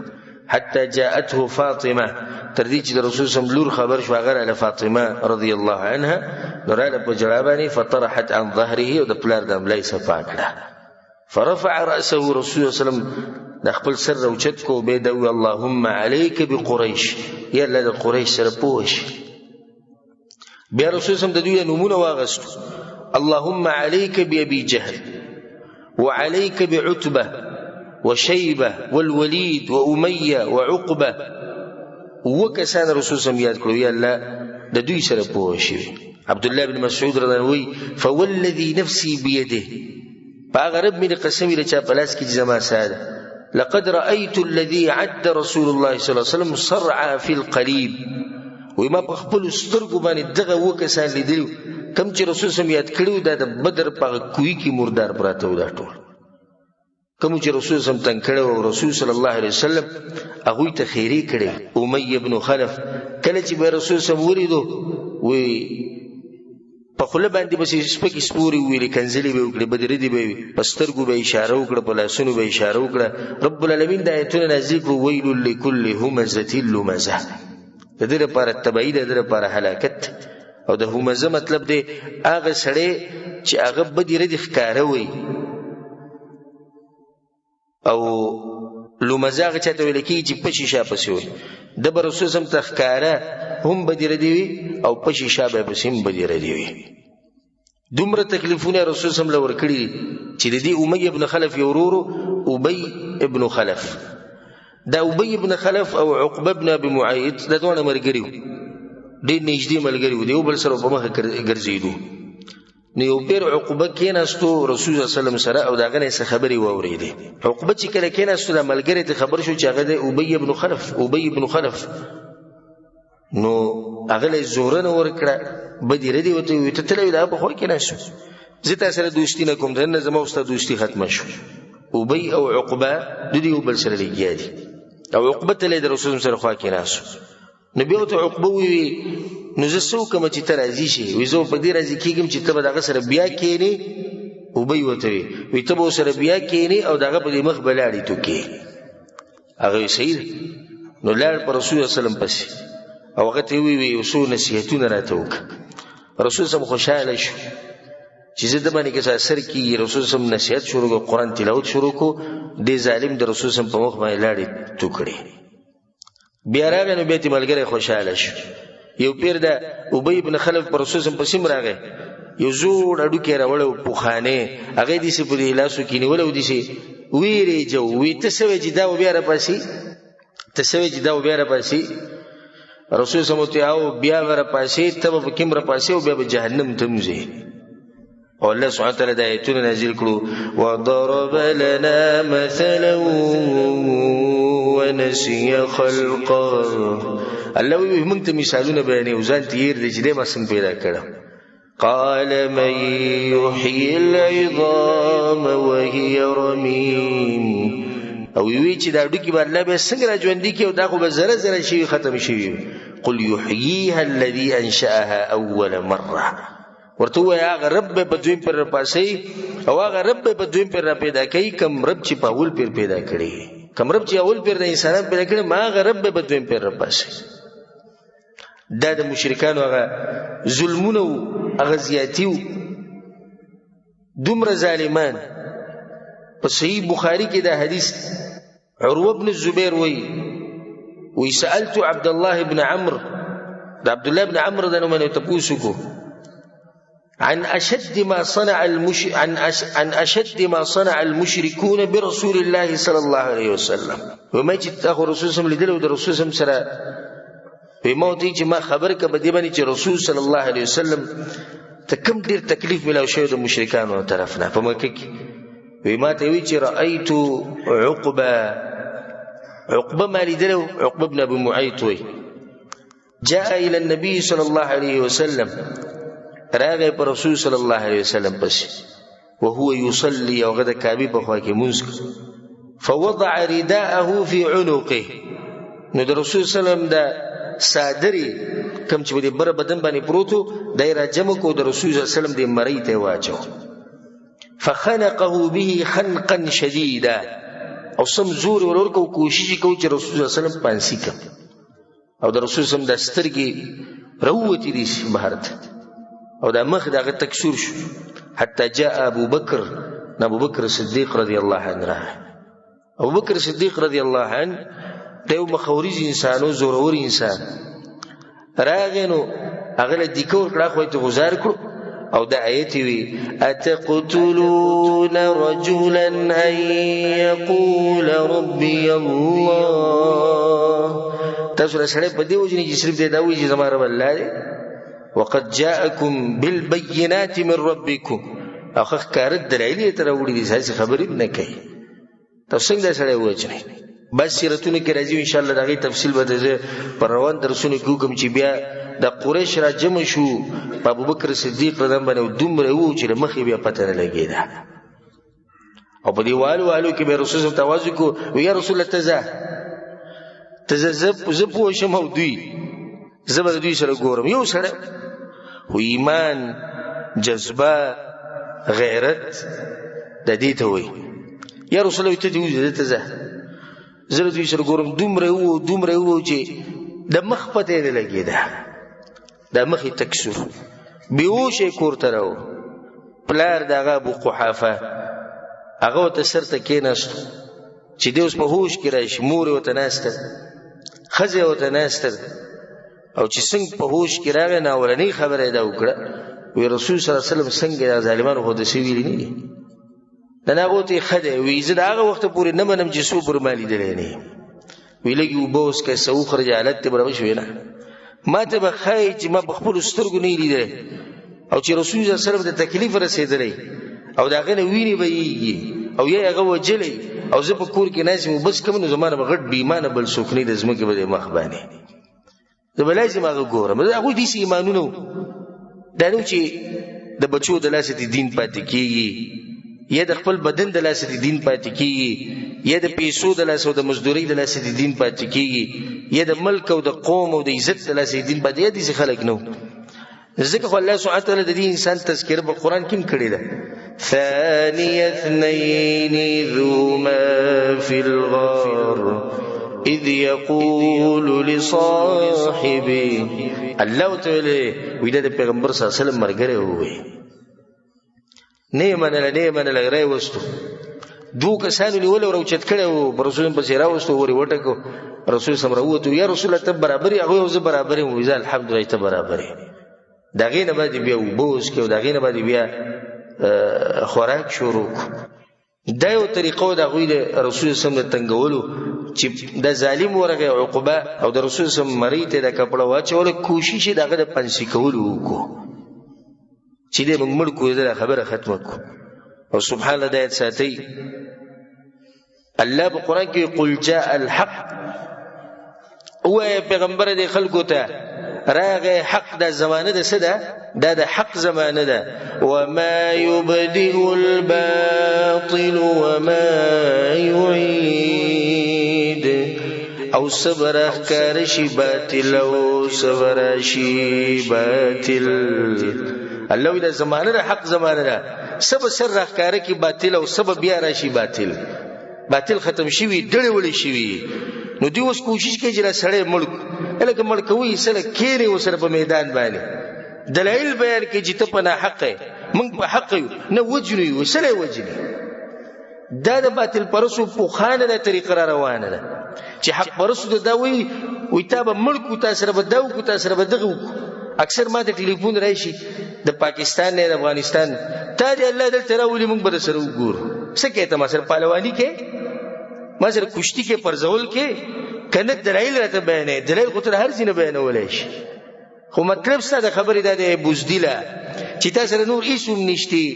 حتی جاءته فاطمه، تر دې چې د رسول سم لور خبر شو هغه راله فاطمه رضی الله عنها، نو راله په ژړا باندې فطرحت عن ظهره، او د پلار د ملا یې صفا کړه. فرفع رأسه رسول الله صلی الله علیه وسلم د خپل سر راوچت کو، بیا دا وویل اللهم علیک بقریش، یا الله د قریش سره پوه شي. بیا رسول سم د دوی نومونه واغستو، اللهم عليك بأبي جهل وعليك بعتبة وشيبة والوليد وأمية وعقبة، وکسان رسول سم یاد کړو، یا الله د دوی سره پوه شي. عبد الله بن مسعود رضی الله عنه فوالذي نفسي بيده، په هغه رب مې قسم وي چې په لاس کې زما ساه ده، لقد رأيت الذي عد رسول الله صلى الله عليه وسلم صرعى في القليب، وی ما په خپلو سترګو باندې دغه اووه کسان لیدلي کوم چې رسول سم یاد کړي وو، دا د بدر په هغه کوهي کې مردار پراته وو. دا ټول کوم چې رسول سم تنګ کړی او رسول صلی الله علیه وسلم هغوی ته خیرې کړې. امیه بن خلف کله چې به رسول سم ولیدو وی په خوله باندې بس سپکې سپورې وویلې، کنځلې به یې وکړې، بدې ردې به یې، په سترګو به یې اشاره وکړه، په لاسونو به یې اشاره وکړه. رب العالمین دا آیتونه نازل کړو، ویل لکل همزة لمزة، د ده لپاره تباهي ده، د ده لپاره هلاکت. او د همزه مطلب دی هغه سړی چې هغه بدې ردې ښکاره وي، او لمزه هغه چاته ویل کېږي چې پشي شا پسې وي. ده به رسول سم ته ښکاره هم بدې ردې وي او پشي شا به پسې هم بدې ردې وي. دومره تکلیفونه رسول سم له ورکړي دي چې د دې امیه ابن خلف یو ورور ابی ابن خلف، دا ابی ابن خلف او عقبه ابن ابي معيط دا دواړه ملګري وو، ډېر نږدې ملګري وو، د یو بل سره په مخه ګرځېدو. نو یو پیر عقبه کېناستو رسول الله صلی الله علیه وسلم سره او د هغه نه یې څه خبرې واورېدې. عقبه چې کله کېناستو دا ملګری ته خبر شو چې هغه دی ابی ابن خلف، ابی ابن خلف. نو هغه له یې زورنه ورکړه، بدې ردې ورته وویل، ته تللی د هغه په خوا کېناستو، زه تا سره دوستي نه کوم، نن زما او ستا دوستي ختمه شو. ابی او عقبه د دې یو بل سره لګیا دي، او عقبه تللی د رسول سره خوا کېناستو. نو بیا ورته عقبه وویل نو زه څه وکړم چې ته راضي شې؟ وایي زه په دې راضي کېږم چې ته به د هغه سره بیا کښېنې. ابی ورته وایي، وایي ته به ورسره بیا کښېنې او د هغه په دې مخ به لاړې تو کې. هغه وایي صحیح ده. نو لاړ په رسول الله وسلم پسې او هغه ته یې وویل یو څو نصیحتونه راته وکړه. رسول سم خوشحاله شو. چې زه د باندې کې اثر کیږي. رسول سم نصیحت شروع کو، قرآن تلاوت شروع کو، دې ظالم د رسول سم په مخ باندې لاړې تو کړې. بیا راغی نو بیا ترې ملګری خوشحاله شو. یو پیر د ابی بن خلف پر رسول سم پسې هم راغی، یو زوړ هډوکی راوړی و پخوانی، هغه یې داسې په دې لاسو کې نیولی و، داسې وېرېږه وي، ته څه وایې چې دا به بیا راپاڅي؟ ته څه وایې چې دا به بیا راپاڅي؟ رسول سم ورته او بیا به راپاڅې، ته به پکې هم راپاڅې او بیا به جهنم ته هم ځې. او الله سبحانه وتعالی دا آیتونه نازل کړو، وضرب لنا مثلا ونسي خلقه. الله وایي موږ ته مثالونه بیانوي او ځان ته هېر دی چې دی ما څنګه پیدا کړم. قال من يحيي العظام وهي رميم. او وی چې دا هډوکي به الله بیا څنګه را ژوندي کړي او دا خو به ذره ذره شوي ختم شوي. قل يحييها الذي انشأها اول مره. ورته ووایه هغه رب به په دویم پیر راپاڅوي او هغه رب به په دویم پیر را پیدا کوي کوم رب چې په اول پیر پیدا کړي، کوم رب چې اول پیر د انسانان پیدا کړي، ما هغه رب به په دویم پیر راپاڅوي. دا د مشرکانو هغه ظلمونه وو، هغه زیاتي وو، دومره ظالمان. په صحیح بخاري کې دا حدیث عروه بن الزبیر وایي، وایي سألت عبد الله بن عمرو، د عبد الله بن عمرو د نوم نه تپوس وکړو، عن أشد ما صنع المش... عن أش... عن أشد ما صنع المشركون برسول الله صلى الله عليه وسلم. وما چې تا خو رسول سم لیدلی او د رسول سم سره وی ما ورته چې ما خبر که په دې باندې چې رسول صلی الله علیه وسلم ته کوم ډېر تکلیف ملاو شوی د مشرکانو طرف نه په مکه کې. وی ما ته وی چې رأیت عقبه، عقبه ما لیدلی، عقبه بن ابي معيط وی جاء الى النبي صلى الله عليه وسلم، راغی پر رسول صلی الله علیه وسلم پسې، وهو يصلي او هغه د کعبې په خوا کې مونځ کوي، فوضع رداءه في عنقه. نو د رسول صلی الله علیه وسلم د څادرې کوم چې په دې بره بدن باندې پروت و، دا یې راجمع کړو، د رسول صلی الله علیه وسلم دې مرۍ ته یې واچو، فخنقه به خنقا شدیدا، او سم زور یې ورکړ، کوشش یې کوو چې رسول صلی الله علیه وسلم پانسي کړ، او د رسول صلی الله علیه وسلم د سترګې راووتې دي بهر ته، او دا مخ د هغه تک سور شو. حتی جاء ابو بکر، نو ابو بکر صدیق رضی الله عنه راغی. ابو بکر صدیق رضی الله عنه د یو مخوریز انسان و، زورور انسان. راغی نو هغه له دیکه ورکړه، خو یې ته غزار کړو، او دا آیت وی، اتقتلون رجلا ان یقول ربی الله. تاسو له سړی په دې وجنې چې صرف دی دا وایي چې زما رب الله دی، وقد جاءكم بالبينات من ربكم، او ښه ښکاره دلایل یې ته راوړي دي، داسې خبرې نه کوي. تاسو څنګه دا سړی ووژنئ؟ بعض سیرتونو کې راځي، انشاءالله د هغې تفصیل به زه په روان درسونو کې وکړم، چې بیا د قریش را جمع شو په ابوبکر صدیق رضی الله عنه دومره وو چې له مخې بیا پته نه لګېده، او په دې والو والو کې به رسول الله ته اواز وکړو، وی یا رسول الله ته ځه، ته ځه، زه پوه شم او دوی زه به د دوی سره ګورم. یو سړی خو ایمان، جذبه، غیرت د دې ته وایي، یا رسول الله ته دې وځه، ته ځه، زه له دوی سره ګورم. دومره وو، دومره وو چې د مخ پته یې نه لګېده، د مخ یې تک سور، بېهوشه یې کور ته راوړ. پلار د هغه ابو قحافه هغه ورته سر ته کېناستو چې دی اوس په هوش کې راشي، مور یې ورته ناسته، ښځه یې ورته ناسته، او چې څنګه په هوش کې راغی نو اولنۍ خبره یې دا وکړه، وی رسول صلی الله علیه وسلم څنګه دا ظالمانو خو داسې ویلي نه دي، د هغو ته یې ښه دی، وی زه د هغه وخته پورې نه منم چې څو پورې ما لیدلی نه یم. وی لږې اوبه وڅښه، څه وخوره، جهالت دې برابر شوی نه، ما ته به ښایي چې ما په خپلو سترګو نه یې لیدلی، او چې رسول صلی الله علیه وسلم ته تکلیف رسېدلی او د هغه نه وینې بهیږي او یا یې هغه وژلی او زه په کور کې ناست یم اوبه څښم، نو زما نه به غټ بې ایمانه بل څوک نه د ځمکې په دې مخ باندې، زه به لازم هغه ګورم. هغوی داسې ایمانونه وو، دا نه چې د بچو د لاسه دې دین پاتې کېږي، یا د خپل بدن د لاسه دې دین پاتې کېږي، یا د پیسو د لاسه او د مزدورۍ د لاسه دې دین پاتې کېږي، یا د ملک او د قوم او د عزت د لاسه دې دین پاتې، یا داسې خلک نه وو. ځکه خو الله سبحانه وتعالی د دې انسان تذکره په قرآن کې هم کړې ده، ثاني اثنين إذ هما في الغار إذ يقول لصاحبه. الله ورته ویلي وی دا د پیغمبر صلی الله علیه وسلم ملګری ووی. نه یې منله، نه یې منله، را یې وستو. دوو کسانو نیولی او راوچت کړی و، په رسول پسې راوستو، ور یې وټکو. رسول سم راووتو، یا رسول الله ته برابر یې؟ هغوی زه برابر یم. وایي زه الحمدلله ته برابر یې. د هغې نه بعد بیا اوبه وڅښې او د هغې نه بعد بیا خوراک شروع کړو. دا یو طریقه وه د هغوی د رسول سم د تنګولو، چې د ظالم ورغی عقبه او د رسول سم مرۍ ته د کپړه واچوله، کوشش یې د هغه د پنسي کولو وکړو چې دی موږ مړ کړو، دا خبره ختمه کړو. او سبحان الله، دا یاد ساتئ، الله په قرآن کې قل جاء الحق، ووایه پیغمبر دې خلکو ته راغی حق. دا زمانه د څه ده؟ دا د حق زمانه ده. وما يبدئ الباطل وما يعيد، او صبر اخکار شي باطل او صبر شي باطل. الله دا زمانه د حق زمانه ده، سب سر راخکاره کی باطل او سب بیا راشي باطل. باطل ختم شوی، دړې وړې شوی. نو دوی اوس کوشش کوي چې دا سړی مړ کړو. هلکه مړ کوي سره کښېني ورسره په میدان باندې دلایل بیان کوي چې ته په ناحقه یې، موږ په حق یو، نه وجنو یو سړی وجني. دا د باطل پرسو پوخانه دا طریقه را روانه ده چې حق پرسو ته دا وایي، وایي تا به مړ کړو، تا سره به دا وکړو، تا سره به دغه وکړو. اکثر ما ته ټلیفون راشي د پاکستان نه، د افغانستان، تا دې الله دلته راولي، موږ به در سره وګورو څه کوې ته، ما سره پهلواني کوې، ما سره کشتي کې پرځول کې که نه دلایل راته بیانوې. دلایل خو تر هر ځای نه بیانولی شي، خو مطلب ستا د خبرې دا دی بزدله چې تا سره نور هېڅ هم نشتي،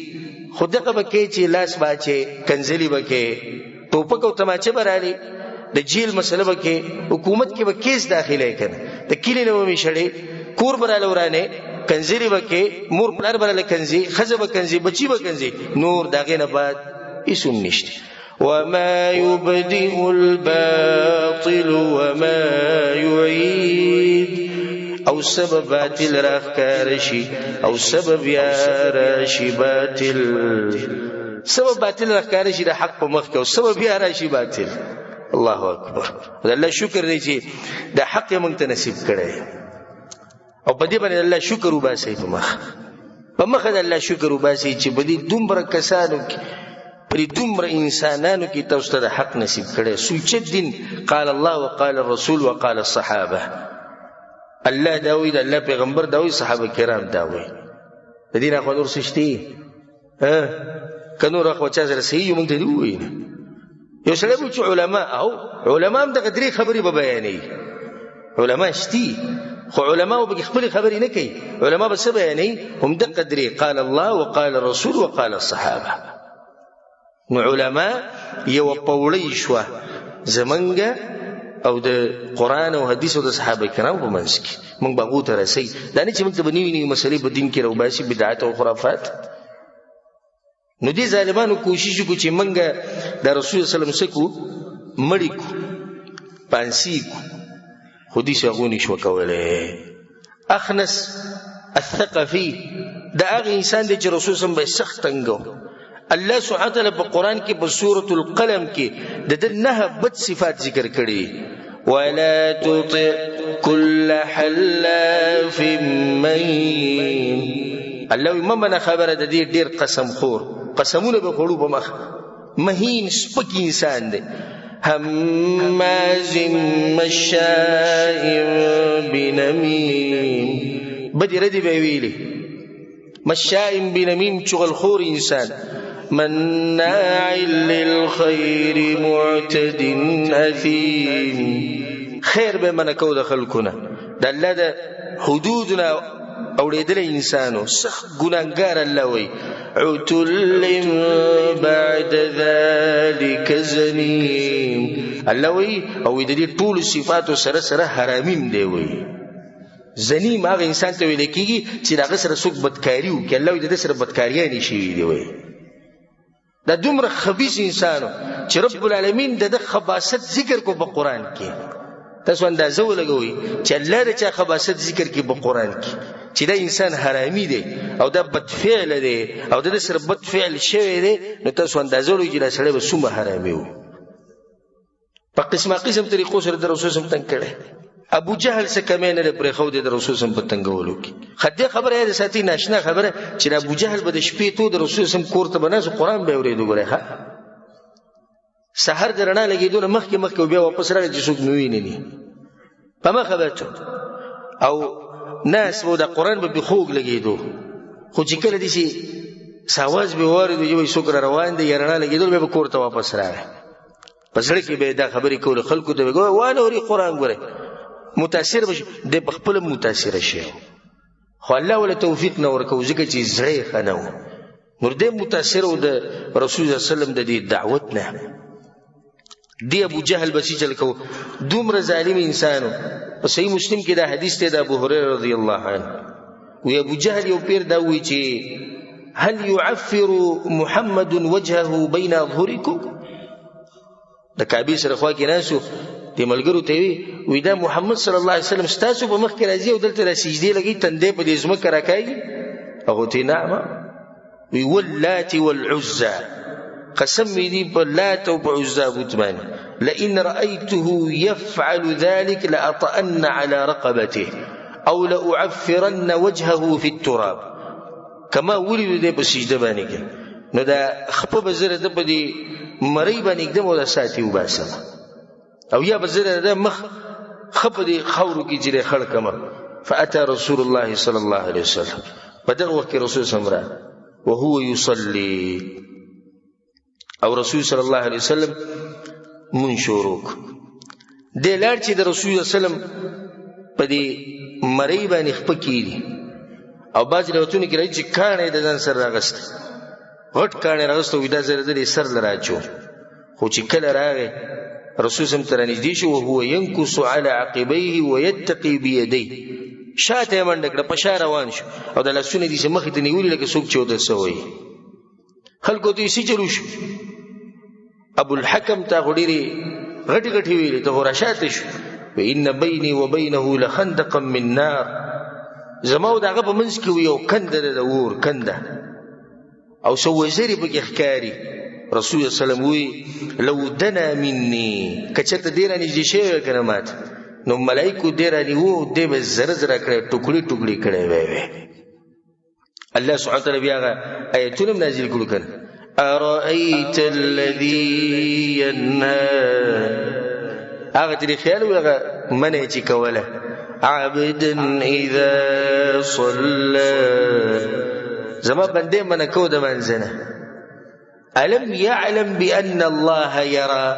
خو دغه به کوې چې لاس به اچې، کنځلې به کوې، ټوپک او تماچه به رالې، د جیل مسله به کوې، حکومت کې به کیس داخلې که نه، د کلي نه به مې شړې، کور به راله ورانې، کنځلې به کوې، مور پلار به راله کنځي، ښځه به کنځي، بچي به کنځي، نور د هغې نه بعد هېڅ هم نشته. وما يبدئ الباطل وما يعيد، او سبب باطل راخکار شي او سبب یا راشي باطل، سبب باطل راخکار شي د حق په مخ کې او سبب یا راشي باطل. الله اکبر، د الله شکر دی چې د حق یې موږ ته نصیب کړی او په دې باندې الله شکر وباسي. په مخه د الله شکر وباسي چې په دې دومره کسانو کې، پر دومره انسانانو کې تاسو ته د حق نصیب کړی، سوچه دین، قال الله وقال الرسول وقال الصحابه. الله دا وایي، د الله پیغمبر دا وایي، صحابه کرام دا وایي. د دې نه خو نور څه شته؟ که نور خو چا سره صحیح یو موږ ته دې ووایي. یو سړی به چې علما او علما هم دغه درې خبرې به بیانوي. علما شتي خو علما به خپلې خبرې نه کوي، علما به څه بیانوي؟ هم دقه درې، قال الله وقال الرسول وقال الصحابه. نو علما یوه پوړۍ شوه زمونږ او د قرآن او حدیث او د صحابه کرامو په منځ کې، موږ به هغو ته رسوي. دا نه چې موږ ته به نوې نوې مسلې په دین کې راوباسي، بدعت او خرافات. نو دې ظالمانو کوشش وکړو چې موږ د رسول صلی الله علیه وسلم څه کړو، مړي کړو، پانسي کړو، خو دې هغو نه شوه کولی. اخنس الثقفي دا هغه انسان دی چې رسول صلی الله علیه وسلم به یې سخت تنګو. الله سبحانه وتعالی په قرآن کې په سورة القلم کې د ده 9 بد صفات ذکر کړي. ولا تطع كل حلاف مهين، الله وایي مه منه خبره د دې ډېر قسم خور، قسمونه به خوړو په مخ، مهین سپک انسان دی. هماز مشاء بنمیم، بدې ردې به یې ویلې، مشاء بنمیم چغلخور انسان، مناع للخير معتد اثیم، خیر به منع کو د خلکو نه، د الله د حدود نه اوړېدلی انسانو، سخت ګناهګار. الله وایي عتل بعد ذلك زنیم، الله وایي او د دې ټولو صفاتو سره سره حرامیم دی. وایي زنیم هغه انسان ته ویل کېږي چې د هغه سره څوک بدکاري وکړي، الله وایي د ده سره بدکاریانې شوي دي. وایي دا دومره خبیث انسانو چې رب العالمین د ده خباست ذکر کو په قرآن کې. تاسو اندازه ولګوئ چې الله د چا خباست ذکر کوي په قرآن کې، چې دا انسان حرامي دی او دا بد فعل دی او د ده سره بد فعل شوی دی، نو تاسو اندازه ولګوئ چې دا سړی به څومره حرامي و. په قسمه قسم طریقو سره د رسول سم تنګ کړی. ابو جهل څه کمی نه پرېښود د رسول سم په تنګولو کې. خدای خبره یې ساتي، ناشنا خبره چې ابو جهل به د شپې تو د رسول سم کور ته بناسو قرآن به اورېدو. ګوره ښه سحر د رڼا لګېدو نه مخکې مخکې بیا واپس راغی چې څوک مې ویني په مخه به او ناس وو د قرآن به پې خوږ لګېدو. خو چې کله داسې ساواز به واورېدو چې وایي څوک را روان دی یا رڼا لګېدل، بیا به کور ته واپس راغی. په زړه کې به یې دا خبرې کولې، خلکو ته به یې وانه اوري قرآن، ګوره متاثر به شي. دی په خپله متاثره شي، خو الله وله توفیق نه ورکوو ځکه چې زړه یې ښه نه و. نور دی متاثر و د رسول الله صلی الله علیه وسلم د دې دعوت نه. دی ابو جهل به څه چل کوو، دومره ظالم انسان و. په صحیح مسلم کې دا حدیث دی د ابو هریره رضی الله عنه، وی ابو جهل یو پیر دا وی چې هل يعفر محمد وجهه بين اظهركم؟ د کعبې سره خوا کې ناسو د ملګرو ته وی، وی دا محمد صلی الله علیه وسلم ستاسو په مخ کې راځي او دلته را سجدې لګي، تندې په دې ځمکه راکاږي. هغه ته نعم وی واللات والعزى، قسم مې دي په لات او په عزا بت باندې، لئن رأيته يفعل ذلك لأطأن على رقبته أو لأعفرن وجهه في التراب. کما ولید دی په سجده باندې کې، نو دا خپه به زه د په دې مرۍ باندې ږدم او دا ساتي وباسم، او یا به زه د مخ ښه په دې خاورو کې چې دی خړ کړم. فأتى رسول الله صلی الله علیه وسلم، په دغه وخت کې رسول صلی الله وهو يصلي، او رسول صلی الله علیه وسلم مونږ شروع کړ. دی لاړ چې د رسول الله وسلم په دې مرۍ باندې خپه کېږي، او بعضې روایتونو کې راځي چې کاڼی د ځان سره راغستی، غټ کاڼی راغستی، وایي دا زه د سر له راچوم. خو چې کله راغی رسول سم ته رانږدې شو، وهو ينکس على عقبيه ويتقي بيديه، شاته یې منډه کړه، په شا روان شو او د لاسونه یې داسې مخې ته نیولي لکه څوک چې ورته څه وایي. خلکو ته یې څه چلو شو. ابو الحکم ته خو ډېرې غټې غټې ویلې، ته خو راشاته شو. ان بیني وبینه لخندقا من نار، زما او د هغه په منځ کې یو کنده ده د اور کنده، او څه وزرې پکې ښکاري. رسول الله صلی الله علیه وسلم وی لو دنا مني، که چېرته دی رانږدې شوی وای که نه ماته، نو ملایکو دی رانیوو، دی به زره زره کړی، ټوکړې ټوکړې کړی وای وی. الله سبحانه وتعالی بیا هغه آیتونه هم نازل کړو که نه، أرأيت الذي ينهى، هغه ترې خیال و، هغه منع چې کوله، عبدا اذا صلى، زما بندې منع کو د منځنه، الم يعلم بأن الله يرى،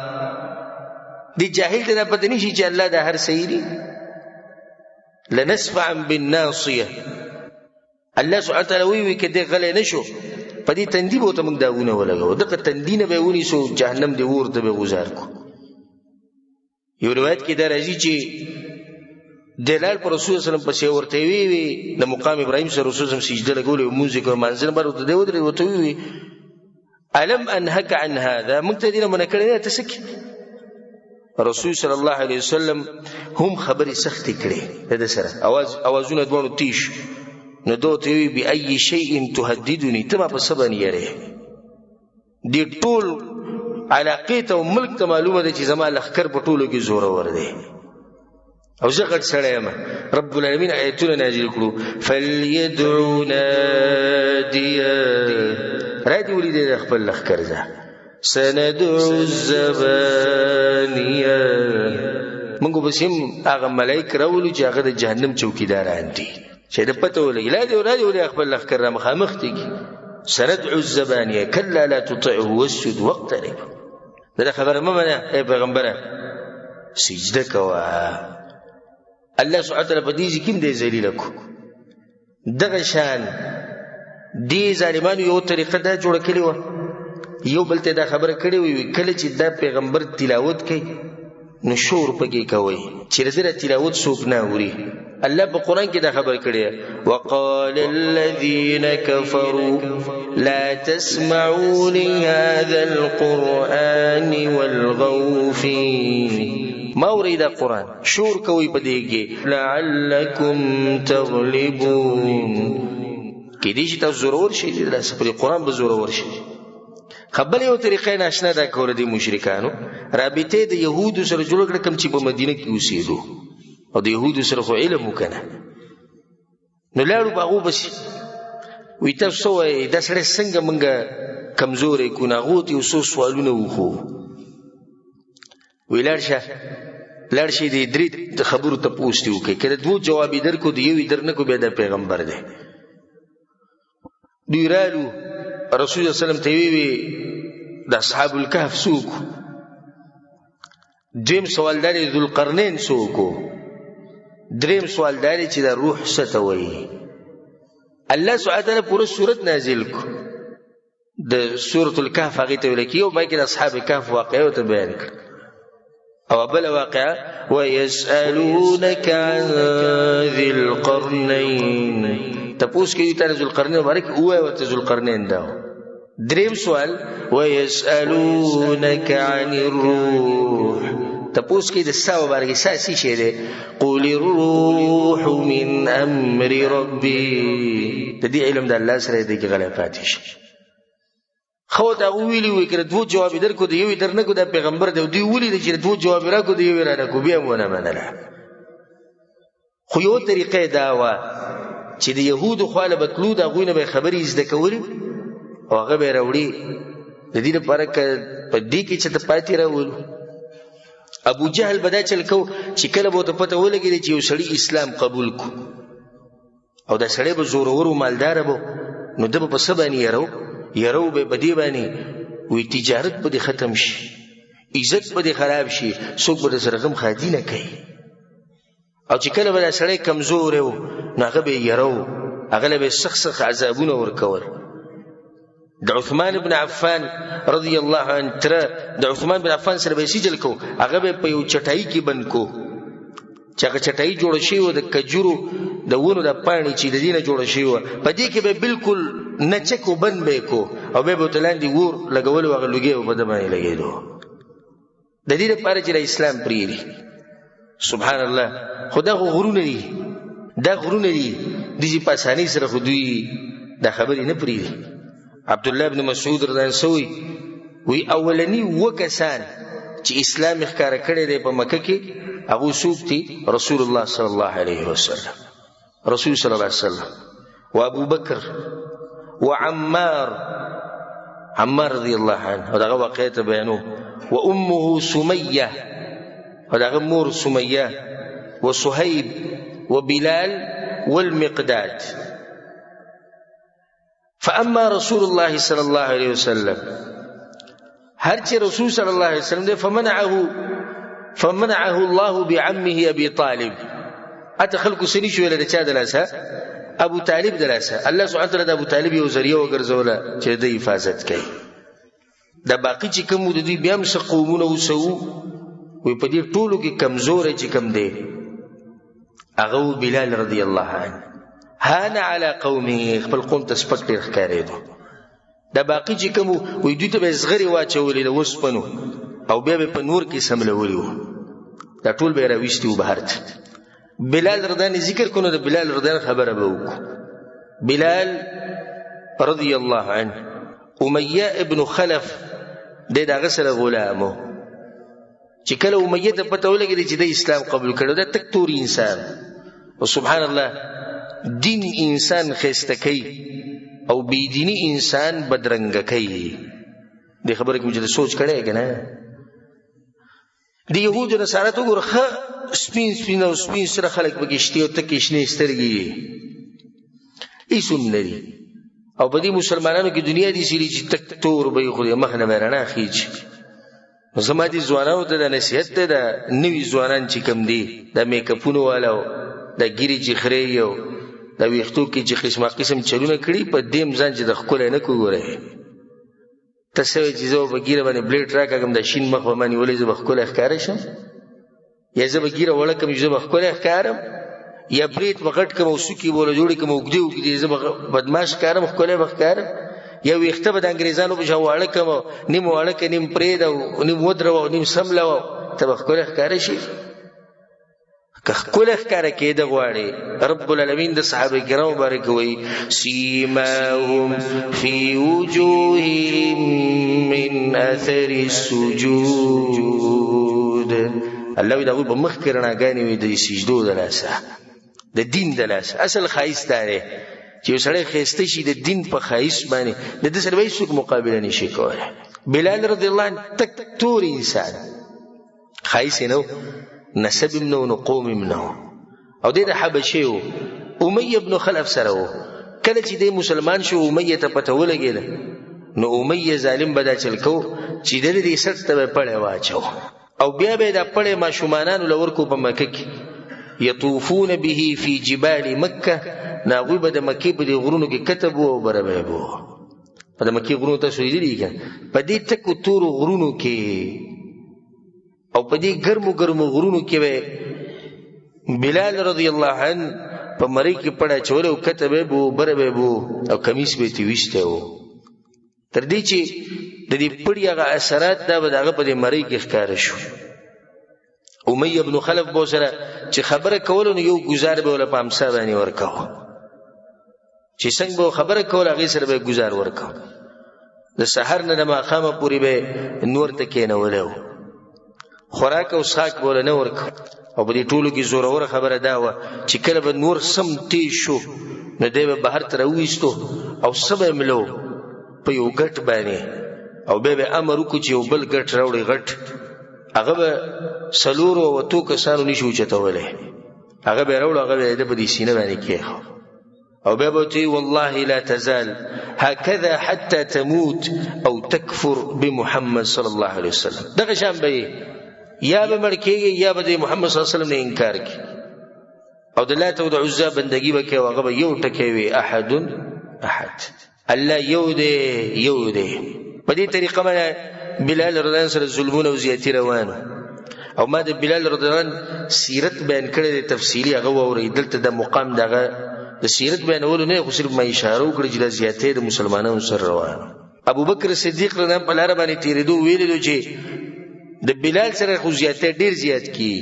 دې جاهل ته دا پته نشي چې الله دا هر څه ویني. لنسفعا بالناصيه، الله سبحانه وتعالی وی وی که دې غلی نه شو په دې تندي به ورته موږ داغونه ولګوو، دغه تندي نه به یې ونیسو، جهنم دې اور ته به یې غوځار کړو. یو روایت کې دا راځي چې دلال پر رسول الله وسلم پسې ورته وی وی د مقام ابراهیم سره رسول الله سجده لګولې، مونځ یې کړ، مانځنه بر ورته دی ودرېد، ورته وی وی الم انهک عن هذا، موږ ته دې نه منع کړی نه، ته څه کوې؟ رسول صلی الله علیه وسلم هم خبرې سختې کړې د ده سره، اوازونه دواړو تیش. نو ده ورته وی بأي شیء تهددني، ته ما په څه باندې یرې؟ دې ټول علاقې ته او ملک ته معلومه ده چې زما لښکر په ټولو کې زورور دی او زه غټ سړی یم. رب العالمین آیتونه نازل کړو، فلیدعو نادیه، را دې ولیدی د خپل لښکر ځه، سندعو الزبانیه، موږ به هم هغه ملایک راولو چې هغه د جهنم چوکیداران دي، چې د پته ولګي، لا دې را دې ولې خپل لښکر را مخامخ دي. سندعو الزبانیه کلا لا تطعه واسجد واقترب، دا خبره مه منه ای پیغمبره، سجده کوه. الله سبحانه وتعالی په دې ځای کې هم دی ذلیله کړو. دغه شان دې ظالمانو یو طریقه دا جوړه کړې وه، یو بل ته دا خبره کړې وي کله چې دا پیغمبر تلاوت کوي نو شور پکې کوي چې د ده تلاوت څوک نه اوري. الله په قرآن کې دا خبر کړې، وقال الذين كفروا لا تسمعوا لهذا القرآن والغوا فيه، ما اورئ دا قرآن، شور کوئ په دې کې، لعلكم تغلبون، کېدای شي تاسو زورور شئ، داسې په قرآن به زورور شئ. خبل یو طریقه ناشنا دا کوله دي مشرکانو، رابطې د یهودو سره جوړ کړه کوم چې په مدینه کې اوسېدو. او د يهودو سره خو علم وکنه. نو لاړو په هغو پسې، وی تاسو څه وایئ، دا سړی څنګه موږ کمزوری کړو؟ نو هغو ته یو څو سوالونه وکړو. وی لاړ شه، لاړ شي، د درې د خبرو تپوس دې وکړي، که د دوو جواب یې درکړو، د یو یې در نه کړو، بیا دا پیغمبر دی. دوی رالو رسول الله وسلم ته وی د اصحاب الکهف څوک؟ دویم سوال دا دی ذوالقرنین څوک؟ دریم سوال دا دی چې د روح څه ته وایي؟ الله سبحانه وتعالی پوره سورت نازل کو د سورة الکهف، هغې ته ویل کېږي، او پای کې د اصحاب کهف واقعه ورته بیان کړه. او بل واقعه ويسألونك عن ذي القرنين، تپوس کوي ته ذو القرنین مبارک، ووایه ورته ذو القرنین دا. دریم سوال ويسألونك عن الروح، تپوس کوي د سا مبارک، سا څه شی دی؟ قل الروح من امر ربي. د دې علم د الله سره دی کې غلی پاتې شي. خو دا ویلي وي که دوو جواب یې درکړو، د یو یې در نه کړو، دا پیغمبر دی. دوی ولیدل چې دوو جواب یې راکړو، د یو یې رانه کړو، بیا هم ونه منله. خو یو طریقه یې دا وه چې د یهودو خوا له به تلو، د هغوی نه به یې خبرې زده کولې او هغه به یې راوړي، د دې لپاره که په دې کې چې ته پاتې راولو. ابو جهل به دا چل کو چې کله به ورته پته ولګېده چې یو سړي اسلام قبول کړو او دا سړی به زورور و مالداره به، نو ده به په څه باندې یرو یرو به په دې باندې وی تجارت به دې ختم شي، عزت به دې خراب شي، څوک به د سره غم ښادي نه کوي. او چې کله به دا سړی کمزوری و، نو هغه به یې یرو، هغه له به یې سخت سخت عذابونه ورکول. د عثمان بن عفان رضی الله عنه تره د عثمان بن عفان سره به یې سجل کو، هغه به په یو چټایي کې بند کو، چې هغه چټایي جوړه شوې وه د کجورو د ونو د پاڼې چې د دې نه جوړه شوې وه، په دې کې به بالکل نچک و بند به یې کو، او بیا به ورته لاندې اور لګولو، هغه لوګی به په ده باندې لګېدو، د دې لپاره چې د اسلام پرېږدي. سبحان الله. خو دا خو غرونه دي، دا غرونه دي، دې په اسانۍ سره خو دوی دا خبرې نه پرېږدي. عبد الله بن مسعود رضی الله عنه وی اولنی و کسان چې اسلام ښکاره کړی دی په مکه کې، هغه څوک دي؟ رسول الله صلی الله علیه وسلم، رسول صلی الله علیه وسلم، وابو بکر، وعمار، عمار رضی الله عنه، او دغه واقعه ته بیانو، وامه سمیه، او دغه مور سمیه، وصهیب، وبلال، والمقداد. فاما رسول الله صلی الله علیه وسلم، هر چې رسول صلی الله علیه وسلم دی، فمنعه الله بعمه ابي طالب. اته خلکو سني شو د چا د لاسه؟ ابو طالب د لاسه. الله سبحانه وتعالی د ابو طالب یو ذریعہ وګرځوله چې د حفاظت کوي. دا باقی چې کوم د دوی بیا هم څه قومونه وسو، وی په دې ټولو کې کمزوری چې کوم دی هغه بلال رضی الله عنه، هان علی قومه، خپل قوم ته سپک ډېر ښکارېدو. دا باقی چې کوم وی دوی ته به زغرې واچولې د اوسپنو، او بیا به په نور کې سملولي وو، دا ټول به یې راویستي وو بهر ته. بلال رضی الله ذکر کړو، د بلال رضی الله خبره به وکړو. بلال رضی الله عنه، امیه ابن خلف دی د هغه سره غلام و، چې کله امیه ته پته ولګېده چې د اسلام قبول کړو، دا تک تور انسان او سبحان الله، دین انسان ښایسته کوي او بېدیني انسان بدرنګه کوي. دې خبره کې مې چې سوچ کړی که نه، د یهودو نصارا ته وګوره، ښه سپین سپین او سپین سره خلک پکې شته او تکې شنې سترګې یې هېڅ هم نه دي. او په دې مسلمانانو کې دنیا داسې دي چې تک تور به یې، خو د مخ نه به رڼا خېژي. نو زما دې ځوانانو ته دا نصیحت دی، دا نوي ځوانان چې کوم دي، دا میکپونو والا او دا ږیرې چې خرېږي او دا ویښتو کې چې قسمه قسم چلونه کړي، په دې هم ځان چې د ښکلی نه کړو. ګورئ ته څه وایې چې زه به په ږیره باندې بلیډ راکاږم، دا شین مخ به ما نیولی، زه به ښکلی ښکاره شم؟ یا زه به ږیره وړه کړم چې زه به ښکلی ښکارم؟ یا برېت به غټ کړم او سوکې به ورله جوړې کړم اوږدې اوږدې، زه به بدماش ښکارم، ښکلی به ښکارم؟ یا ویښته به د انګریزانو په شان واړه کړم، نیم واړه کړه، نیم پرېږده او نیم ودروه او نیم سملوه، ته به ښکلی ښکاره شي؟ که ښکلی ښکاره کېده غواړي، رب العالمین د صحابه کرامو مبارک وایي سیماهم فی وجوههم من اثر السجود. الله وی د هغوی په مخ کې رڼاګانې وي د سجدو د لاسه، د دین د لاسه. اصل ښایست دا دی چې یو سړی ښایسته شي د دین په ښایست باندې، د ده سره به هېڅوک مقابله نشي کولی. بلال رضی الله عنه تک تور انسان، ښایست یې نه و، نسب یې نه و، نو قوم یې نه و، او دی د حبشې و، امیه بن خلف سره و. کله چې دی مسلمان شو، امیه ته پته ولګېده، نو امیه ظالم به دا چل کو چې د دې سټ ته به پړی واچو او بیا به دا پړی ماشومانانو له ورکو په مکه کې، یطوفون به فی جبال مکه. نو هغوی به د مکې په دې غرونو کې کته بو او بره به بو. په د مکې غرونو تاسو لیدلي که په دې تکو تورو غرونو کې او په دې ګرمو ګرمو غرونو کې به بلال رضی الله عنه په مری کې پړه چول او کته به بو بره به بو او کمیس به تی وشته وو، تر دې چې د دې پړی هغه اثرات دا به دغه په دې مری کې ښکار شو. امیه بن خلف بو سره چې خبره کولو، نو یو گزار به ول په امسا باندې ورکاو، چې څنګه به خبره کوله هغې سره به ګزار ورکاو. د سحر نه د ماښامه پورې به نور ته کېنولی و، خوراک او څښاک به له نه ورکاو. او په دې ټولو کې زوروره خبره دا وه چې کله به نور سم تیز شو، نو دی به بهر ته راوویستو او څه به یې ملو په یو ګټ باندې، او بیا به امر وکړو چې یو بل ګټ راوړي غټ، هغه به څلورو او اتو کسانو نشي اوچتولی، هغه به یې راوړو، هغه به یې د په دې سینه باندې کېښود، او بیا به ورته والله لا تزال هكذا حتى تموت او تكفر بمحمد صلى الله عليه وسلم. دغه شان به یا به مړ کېږي یا به د محمد صلی الله علیه وسلم نه انکار کوي او د لات او د عزا بندگی به کوي، هغه به یو ټکی وي، احد احد، الله یو دی یو دی. په دې طریقه باندې بلال رضی الله سره ظلمونه او زیاتی روان. او ما د بلال رضی الله عنه سیرت بیان کړی دی تفصیلی، هغه واورئ. دلته د مقام دغه د سیرت بیانولو نه، خو صرف ما اشاره وکړه چې دا زیاتی د مسلمانانو سره روان. ابو بکر صدیق رضی الله په لاره باندې تېرېدو، ویلي چې د بلال سره خو زیاتی ډېر زیات کی.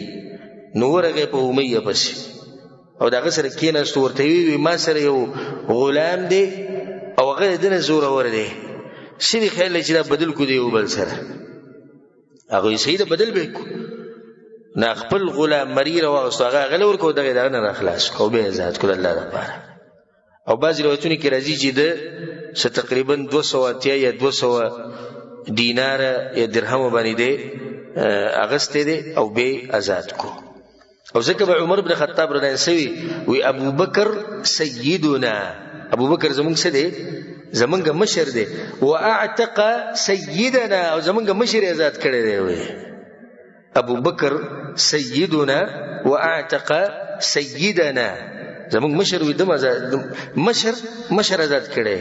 نو ورغی په امیه پسې او د هغه سره کېناست، ورته یې وویل ما سره یو غلام دی او هغه د ده نه زورور دی، څه دې خیال دی چې دا بدل کړو د یو بل سره؟ هغه یې صحیح ده، بدل به یې کړو. نه خپل غلام مری راواغستو، هغه هغه له ورکړو، دغه یې د هغه نه راخلاص کړو او بیا یې ازاد کړو د الله دپاره. او بعضې روایتونو کې راځي چې ده څه تقریبا 280 یا 200 دیناره یا درهمو باندې دی اغستی دی او بیا یې ازاد کړو. او ځکه به عمر بن خطاب رضی الله عنه وی ابو بکر سیدنا، ابو بکر زمونږ څه دی؟ زمونږ مشر دی، واعتق سیدنا، او زمونږ مشر یې ازاد کړی دی. وی ابو بکر سیدنا واعتق سیدنا، زمونږ مشر وی دم ازاد، مشر مشر ازاد کړی.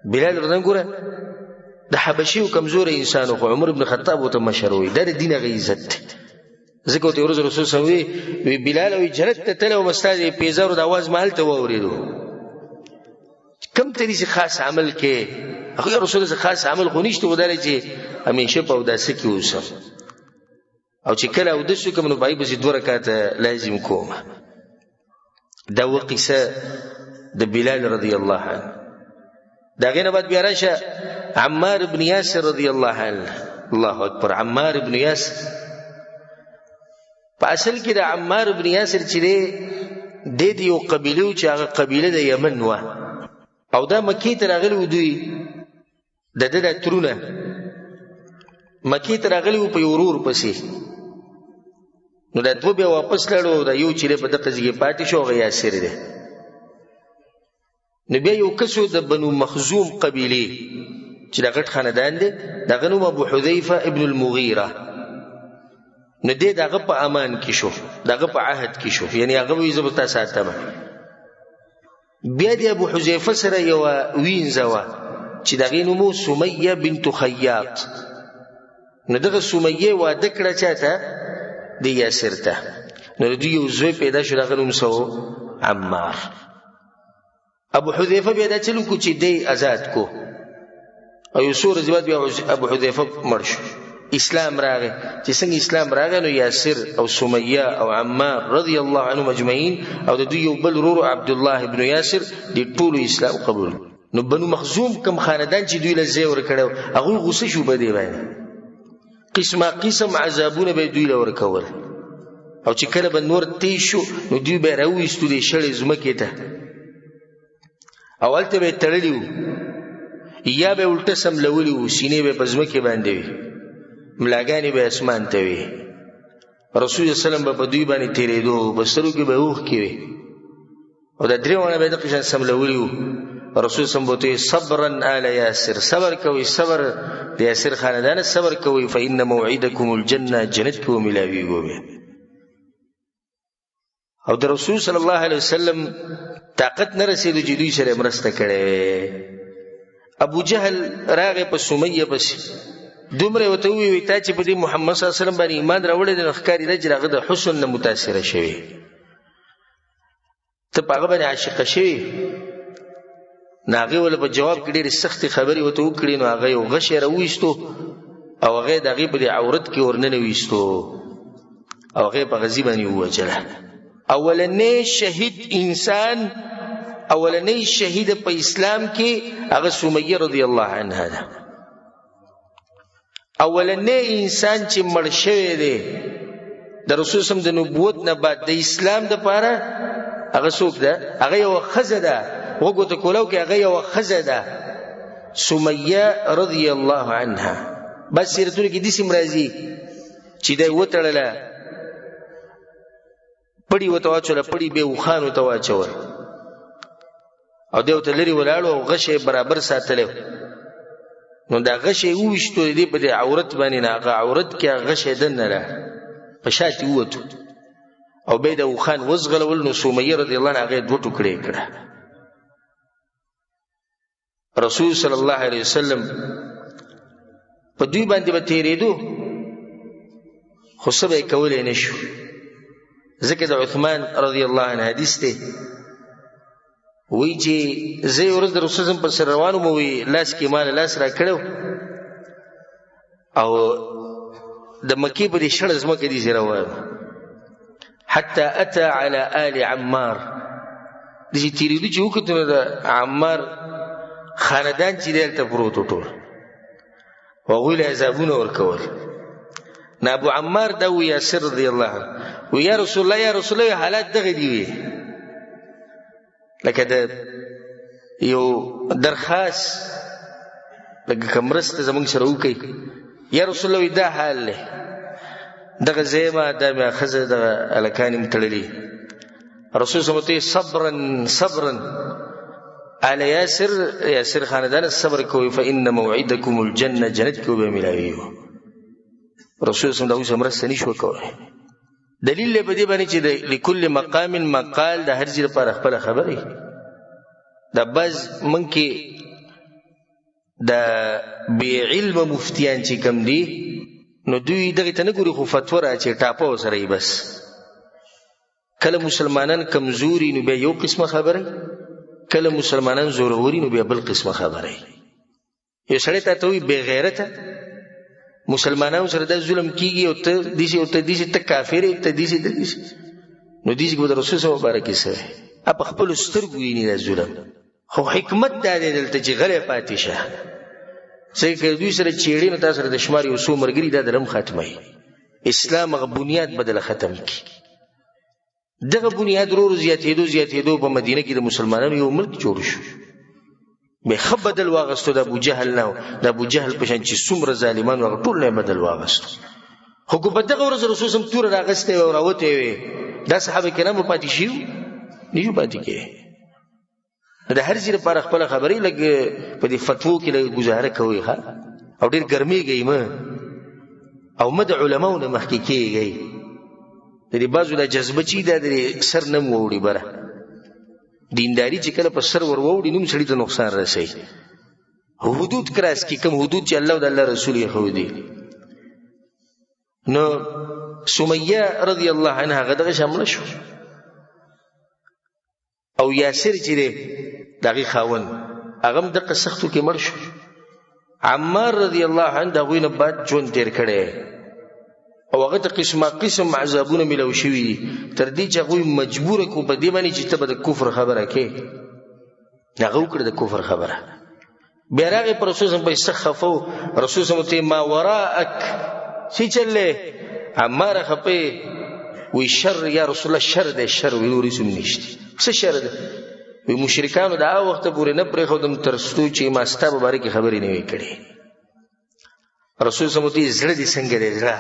بلال رضی الله ګوره د حبشي او کمزوري انسان، خو عمر بن خطاب ورته مشر وی. دا د دین هغه عزت دی. ځکه ورته ورځ رسول صلی الله علیه وسلم وی بلال وی جنت ته تللی وم، ستا د پیزارو د اواز ما هلته واورېدو، کوم ته داسې خاص عمل کې؟ هغه یا رسول الله خاص عمل خو نشته، خو دا دی چې همیشه په اوداسه کې اوسم او چې کله اودس وکړم نو په هغې پسې دوه رکعته لازم کوم. دا و قصه د بلال رضی الله عنه. د هغې نه بعد بیا راشه عمار بن یاسر رضی الله عنه. الله اکبر. عمار بن یاسر په اصل کې د عمار بن یاسر چې دی، دی د یو قبیله و چې هغه قبیله د یمن وه، او دا مکې ته راغلي وو. دوی د ده دا ترونه مکې ته راغلي وو په یو ورور پسې، نو دا دوه بیا واپس لاړو، دا یو چې دی په دقه ځای کې پاتې شو، هغه یاسر دی. نو بیا یو کس و د بنو مخزوم قبیلې چې دا غټ خاندان دی، د هغه نوم ابو حذیفه ابن المغیره. نو دی د هغه په امان کې شو، د هغه په عهد کې شو، یعنی هغه وایي زه به تا ساتم. بیا د ابو حذیفه سره یوه وینځه وه چې د هغې نوم و سمیه بنت خیاط. نو دغه سمیه واده کړه چا ته؟ د یاسر ته. نو د دوی یو زوی پیدا شو، د هغه نوم څه و؟ عمار. ابو حذیفه بیا دا چل وکړو چې دی ازاد کو، او یو څو ورځې بعد بیا ابو حذیفه مړ شو. اسلام راغی، چې څنګه اسلام راغی نو یاسر او سمیه او عمار رضی الله عنهم اجمعین او د دوی یو بل ورور عبد الله ابن یاسر د ټولو اسلام قبول. نو بنو مخزوم کم خاندان چې دوی له ځای ورکړی هغوی غوسه شو په دې باندې. قسمه قسم عذابونه به دوی له ورکول. او چې کله به نور تیز شو نو دوی به راویستو دې شړې ځمکې ته، او هلته به یې تړلي وو، یا به یې الټه سملولي وو، سینې به یې په ځمکې باندې وي، ملاګانې به یې اسمان ته وي. رسول الله وسلم به په دوی باندې تېرېدو، په سترګو کې به یې اوښکې وي، او دا درې واړه به یې دغه شان سملولي وو. رسول سم به ته صبرا آل یاسر، صبر کوئ، صبر د یاسر خاندان صبر کوئ، فإن موعدکم الجنة، جنت کې به ملاویږو به. او د رسول صلی الله علیه وسلم طاقت نه رسېدو چې دوی سره مرسته کړې وي. ابو جهل راغی په سمیه پسې، دومره یې ورته وویل تا چې په دې محمد صلی الله علیه وسلم باندې ایمان راوړی دی نو ښکاري ده چې د هغه د حسن نه متاثره شوې، ته په هغه باندې عاشقه شوې. نو هغې ورله په جواب کې ډېرې سختې خبرې ورته وکړې، نو هغه یو غشی راوویستو او هغه یې د هغې په دې عورت کې ورننویستو او هغه یې په غزي باندې ووژله. اولنی شهید انسان، اولنی شهید په اسلام کې هغه سمیه رضی الله عنها ده. اولنی انسان چې مړ شوی دی د رسول سم د نبوت نه بعد د اسلام د پاره هغه څوک ده؟ هغه یوه ښځه ده. وګورئ ته کولاو کې هغه یوه ښځه ده، سمیه رضی الله عنها. بس سیرتونو کې داسې هم راځي چې دی وتړله، پړي ورته واچوله، پړي بیا اوښانو ته واچول، او دی ورته لرې ولاړو او غشی یې برابر ساتلی. نو دا غشی یې وویشتو د دې په دې عورت باندې، نه هغه عورت کې هغه غشی دننه راغی، په شا ترې ووتو او بیا یې د اوښان وځغلول. نو سمیه رضی الله عنها هغه یې دوه ټوکړې کړه. رسول صلی الله علیه وسلم په دوی باندې به تېرېدو، خو څه به یې کولی نه شو، ځکه د عثمان رضی الله عنه حدیث دی، وایي چې زه یو ورځ د رسول په سر روان وم، وایي لاس کې ما له لاس راکړی او د مکې په دې شړه ځمکه دي زه روان، حتی اتى على آل عمار، داسې تېرېدو چې وکتو نو د عمار خاندان چې دی هلته پروت و ټول، هغوی له عذابونه ورکول. نو ابو عمار دا و یاسر رضی الله عنه و یا رسول الله، یا رسول الله، حالات دغه دي وي، لکه د یو درخواست لکه که مرسته زموږ سره وکړي، یا رسول الله دا حال دی، دغه زه ما دا مې ښځه دغه هلکان یې تړلي. رسول صلی الله علیه وسلم صبرا صبرا آل یاسر، یاسر خاندان صبر کوئ، فإن موعدکم الجنة، جنت کې به ملاویږو. رسول صلی الله علیه وسلم مرسته نشو کولی. دلیل له په دې باندې چې د لکل مقام مقال، د هر ځای لپاره خپله خبره. دا بعض موږ کې د بې علمه مفتیان چې کوم دي نو دوی دغې ته نه ګوري، خو فتوا راچې ټاپه ورسره یي. بس کله مسلمانان کمزوري نو بیا یو قسمه خبره، کله مسلمانان زوروري نو بیا بل قسمه خبره. یو سړی تا ته وایي بې غیرته مسلمانانو سره دا ظلم کیږي، او ته داسې او ته داسې، ته کافر یې، ته داسې ته داسې، نو داسې به د رسول صلی مبارک یې څه وایي؟ په خپلو سترګو ویني دا ظلم. خو حکمت دا دی دلته چې غلی پاتې شه، ځکه که دوی سره چیړې نو تا سره د شمار یو څو ملګري دا درم ختموي، اسلام هغه بنیاد به دله ختم کړي. دغه بنیاد ورو ورو زیاتېدو زیاتېدو په مدینه کې د مسلمانانو یو ملک جوړ شو. به ښه بدل واغستو د ابو جهل نه، د ابو جهل په شان چې څومره ظالمان وو هغه ټول نه بدل واغستو. خو که په دغه ورځ رسول سم توره راغستې وه او راوتی وي، دا صحابه کرامو پاتې شي نه شو پاتې کېدی. د هر ځای لپاره خپله خبرې لږ په دې فتوو کې لږ ګزاره کوئ، ښه، او ډېر ګرمېږئ مه، او مه د علماو نه مخکې کېږئ. د دې بعضو دا جذبه چې دا د سر نه ووړي، بره دینداري چې کله په سر ور ووړي نوم سړي ته نقصان رسوي. حدود کراس کې کوم حدود چې الله او د الله رسول یې ښودي. نو سمیه رضی الله عنها هغه دغه شامل شو، او یاسر چې دی د هغې خاوند هغه هم دقه سختو کې مړ شو. عمار رضی الله عنه د هغوی نه بعد ژوند تېر کړی او هغه ته قسمه قسم عذابونه میلاو شوي دي، تر دې چې هغوی مجبوره کړو په دې باندې چې ته به د کفر خبره کوې. هغه وکړه د کفر خبره. بیا راغی پر رسول صلی الله علیه وسلم خفه و، رسول صلی الله علیه وسلم ما وراءک، څه چلې عمار خپه؟ وی شر یا رسول الله، شر دی شر. وی نورې سم نشته، څه شر دی؟ وی مشرکانو دا وخت پورې نه پرېښودم تر څو چې ما ستا په باره کې خبرې نه وې کړې. رسول سم ته زړه دې څنګه دی؟ زړه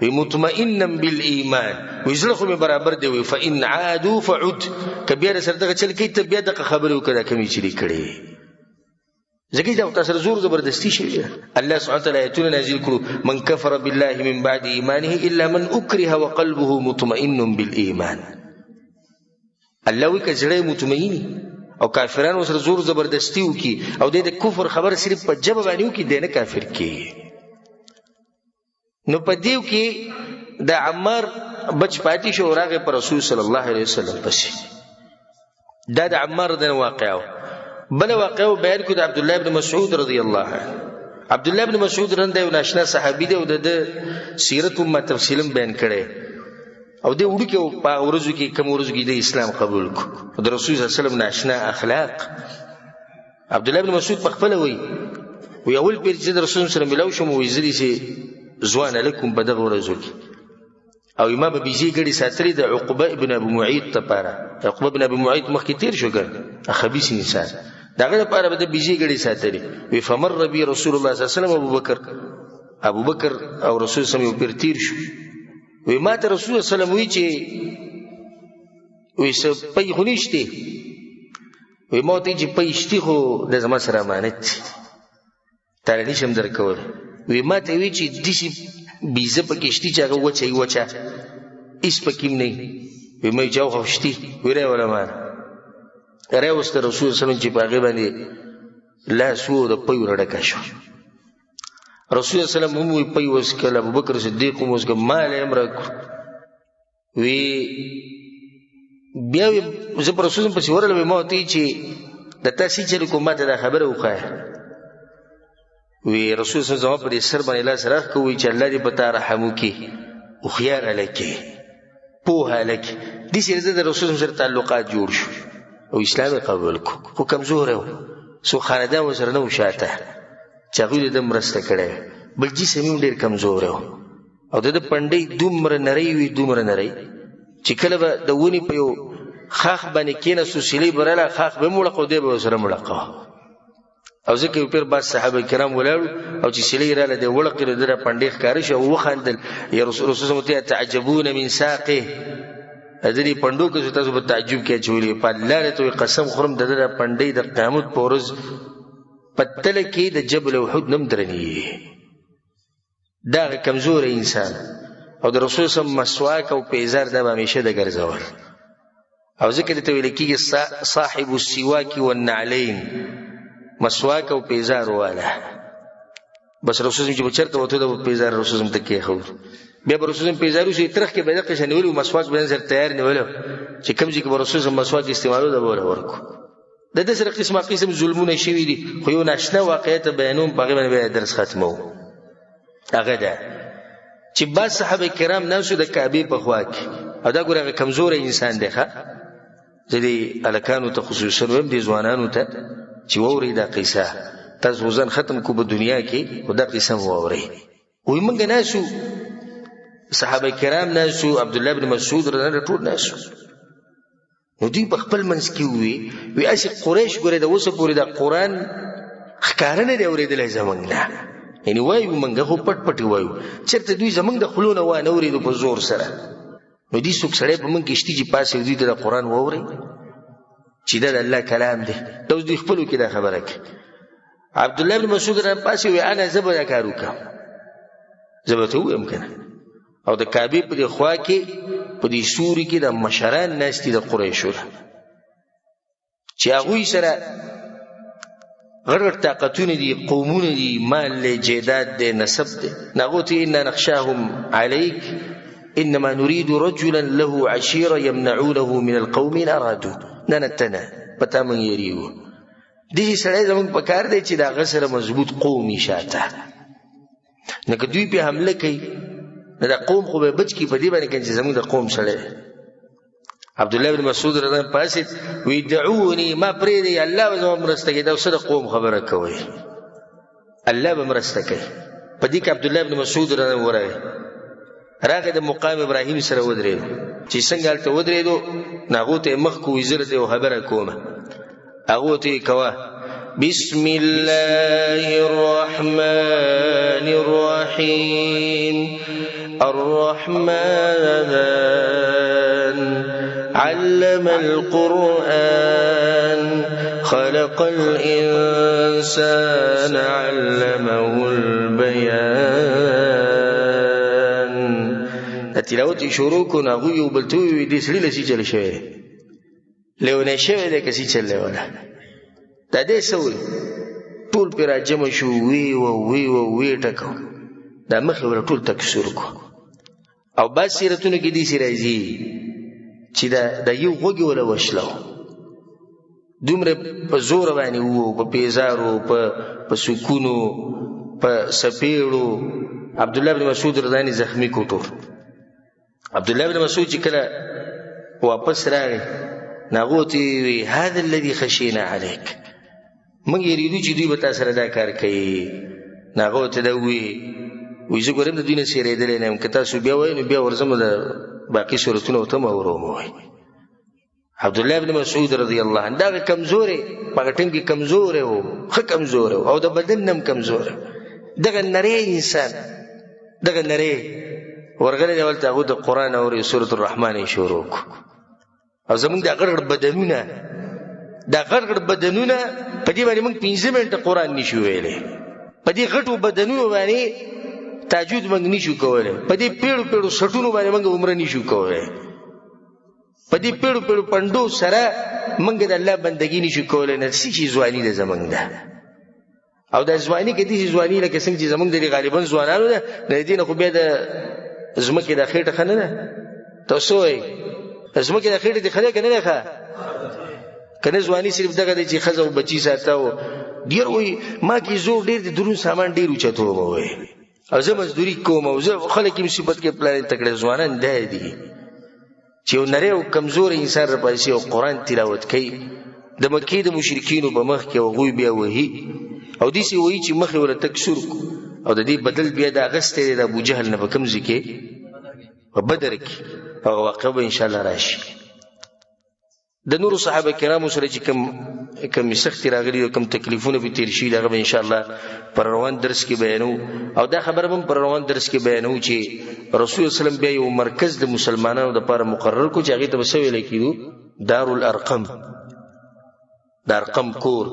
وی مطمئنا بالایمان. وی زړه خو مې برابر دی. وی فإن عادوا فعد، که بیا سره دغه چل کوي ته بیا دغه خبرې وکړه کومې چې دې کړې، ځکه دا تاسو سره زور زبردستی شوی ده. الله سبحانه وتعالى آیتونه نازل کړو: من کفر بالله من بعد ایمانه الا من اکره وقلبه مطمئن بالایمان. الله وی که زړه مطمئنی او کافرانو سره زور زبردستی وکي او د کفر خبر صرف په جبه باندې وکي، دی نه کافر کیږي. نو په دیو کې د عمار بچ پاتې شو، راغی پر رسول صلی الله علیه وسلم پسې. دا د عمار د واقعو. بل واقعو بیان کو د عبد الله ابن مسعود رضی الله عنه. عبد الله ابن مسعود رند یو ناشنا صحابي دی او د سیرت هم تفصیلا بیان کړي، او د وړوکي په ورځو کې، کوم ورځو کې د اسلام قبول کو، د رسول صلی الله علیه وسلم ناشنا اخلاق. عبد الله ابن مسعود په خپل وی وی اول پیر چې د رسول سره ملاو شوم، وی زری چې ځوان لکم په دغه ورځو کې، او ما به بیزی ګړي ساتلې د عقبه ابن ابو معيط لپاره. عقبه ابن ابو معيط مخکې تیر شو ګر، خبيث انسان، دغه لپاره به د بیزی ګړي ساتلې. وی فمر بي رسول الله صلی الله علیه وسلم ابو بکر، ابو بکر او رسول سم یو پیر تیر شو. وی ما ته رسول الله صلی الله علیه وسلم وی چې وی څه پي خو نشته. وی ما ته چې پي شتي خو د زما سره امانت دي، تاله نشم درکول. وی ما ته وی چې داسې بیزه پکې شتي چې هغه وچه وچه، هېڅ پکې هم نه. وی ما چې خو شتي. وی راوله، ما راوسته. رسول صلی الله علیه وسلم چې په هغې باندې لاس وو، د پیو نه ډکه شو. رسول الله صلی الله علیه وسلم هم وی پی وسکل، ابوبکر صدیق هم وسکل، ما له هم راکړو. وی بیا وی زه پر رسول پسې ورغلم، ما ورته چې د تاسې چل کوم، ما ته دا خبره وښایه. وی رسول صلی الله علیه وسلم په دې سر باندې لاس راښکه، وی چې الله دې په تا رحم وکړي، هوښیار هلک یې، پوه هلک. داسې د رسول سره تعلقات جوړ شو او اسلام یې قبول کړو، خو کمزوری و، څو خاندان ورسره نه و شاته چې هغوی د ده مرسته کړې، بل جسم یې هم ډېر کمزوری و. او د ده پنډۍ دومره نرۍ وي، دومره نرۍ چې کله به د ونې په یو ښاخ باندې کېناستو، سیلۍ به راله، ښاخ به یې مړقه او دی به ورسره مړقه. او ځکه یو پیر بعض صحابه کرام ولاړو او چې سیلۍ راله، دی وړقې، د ده پنډۍ ښکاره شو او وخندل. یا رسول رسول ته تعجبون من ساقه، د دې پنډو کې تاسو په تعجب کې اچولي، په الله ته قسم خورم د ده پنډۍ د قیامت په ورځ په تله کې د جبل احد نم درني. دا کمزوری انسان او د رسول سم مسواک او پیزار دا به همیشه د ګرځول، او ځکه ته ویل کېږي صاحب السواک والنعلین، مسواک او پیزار والا. بس رسول چې چېرته وته د پیزار رسول سم ته کېښود، بیا به رسول سم پیزار شي ترخ کې به دقه شي نیولو، مسواک به سره تیار نیولو چې کوم ځای کې به رسول سم مسواک استعمالو دا به ورکو. د دې سره قسمه قسم ظلمونه شوي دي، خو یو ناشنا واقعیت بیانوم، په هغې باندې بیا درس ختموو. هغه ده چې بعض صحابه کرام ناسو د کعبې په خوا کې، او دا ګوره هغه کمزوری انسان دی. ښه، زه دې هلکانو ته خصوصا وایم، دې ځوانانو ته چې واورئ دا قصه. تاسو ځان ختم کو په دنیا کې، خو دا قصه مو واورئ. وایي موږ ناسو، صحابه کرام ناسو، عبدالله بن مسعود رضی الله ټول ناسو. نو دوی په خپل منځ کې ووی، وی هسې قریش ګورې د اوسه پورې دا قرآن ښکاره نه دی اورېدلی زموږ نه، یعنې وایو موږ خو پټ پټ وایو، چېرته دوی زموږ د خولو نه وانه اورېدو په زور سره. نو دوی څوک سړی په موږ کې شتي چې پاڅي دوی ته د قرآن واوري چې دا د الله کلام دی؟ دا اوس دوی خپلو کې دا خبره کوي. عبدالله بن مسعود را پاڅي، وی انا زه به دا کار وکړم، زه به ته ووایم که نه. او د کعبې په دې خوا کې په دې سوري کې د مشران ناست دي د قریشو، چې هغوی سره غټ غټ طاقتونه دي، قومونه دي، مال دی، جیداد دی، نسب دی. نو هغو ته انا نخشاهم علیک انما نريد رجلا له عشيره يمنعونه من القوم ان ارادوا. نه نه، ته نه، په تا موږ یریږو. داسې سړی زموږ په کار دی چې د هغه سره مضبوط قوم یې شاته، نو که دوی پرې حمله کوي نو دا قوم خو به بچ کړي په دې باندې که چې زموږ د قوم سړی دی. عبدالله بن مسعود رضی الله عنه پاڅېد، وی دعوني، ما پرېږدئ، الله به زما مرسته کوي. دا څه د قوم خبره کوئ؟ الله به مرسته کوي. په دې کې عبد الله ابن مسعود رضی الله ورغی، راغی د مقام ابراهیم سره ودرېدو. چې څنګه هلته ودرېدو نو هغو ته یې مخ کو، وایي زه درته یو خبره کوم. هغو ته یې کوه، بسم الله الرحمن الرحیم، الرحمن علم القرآن، خلق الإنسان، علمه البيان. د تلاوت شروع کو، نو هغوی یو بل ته وویل، دې سړي له څه چل شوی دی؟ لیونی شوی دی که څه چل دی؟ وله دا دې څه وایي؟ ټول پرې راجمع شو، ویې وه ویې وه ویې ټکو، دا مخ یې ورته ټول تک سور کړو. او بعض سیرتونو کې داسې راځي چې دا یو غوږ یې وله وشلو، دومره په زور باندې وو، په پیزارو، په سکونو، په سپېړو. عبد الله بن مسعود رضی الله زخمی کو ټول. عبد الله بن مسعود چې کله واپس راغی، نو هغو ته یې وویل، هذا الذي خشینا علیک، موږ یېرېدو چې دوی به تا سره دا کار کوي. نو هغه ورته دا وویل، وایي زه ګورم د دوی نه څېرېدلی نه یم، که تاسو بیا وایئ نو بیا ورځم د باقي سورتونه ورته هم اورم. وایي عبد الله بن مسعود رضی الله عنه دا کمزورې په هغه ټیم کې کمزوری و، ښه کمزوری و، او د بدن نه هم کمزوری، دغه نری انسان، دغه نری ورغلی دی هلته، هغو د قرآن اوري، سورة الرحمن یې شروع کړو. او زمونږ دا غټ غټ بدنونه، دا غټ غټ بدنونه په دې باندې موږ 5 منټه قرآن نشو ویلی، په دې غټو بدنونو باندې تهجد موږ نشو کولی، په دې پیړو پیړو سټونو باندې موږ عمره نشو کولی، په دې پیړو پیړو پنډو سره موږ د الله بندګي نشو کولی. نه څه چې ځواني ده زموږ ده، او دا ځواني که داسې ځواني لکه څنګه چې زموږ د دې غالبا ځوانانو ده، د دې نه خو بیا د ځمکې د خېټه ښه نه ده. تاسو وایئ د ځمکې د خېټې دې ښه دی که نه دی ښه؟ که نه ځواني صرف دغه دی چې ښځه او بچي ساته او ډېر وایي ما کې زور ډېر دی، درون سامان ډېر اوچتوم وایي، او زه مزدوري کوم، او زه خلک یې مصیبت کې پلان تکړه ځوانان دی دي چې یو نری او کمزوری انسان راپاڅي او قرآن تلاوت کوي د مکې د مشرکینو په مخ کې، هغوی بیا وهي او داسې وهي چې مخ یې ورته تک سور کړو. او د دې بدل بیا دا اخیستی دی د ابوجهل نه په کوم ځای کې؟ په بدر کې. هغه واقعه به انشاءالله راشي. د نورو صحابه کرامو سره چې کوم سختي راغلي او کوم تکلیفونه به تیر شي، دغه به انشاءالله پر روان درس کې بیانو. او دا خبره هم پر روان درس کې بیانو چې رسول الله صلی الله علیه وسلم بیا یو مرکز د مسلمانانو دپاره مقرر کړو چې هغې ته به څه ویلی کېدو؟ دار الارقم، د ارقم کور.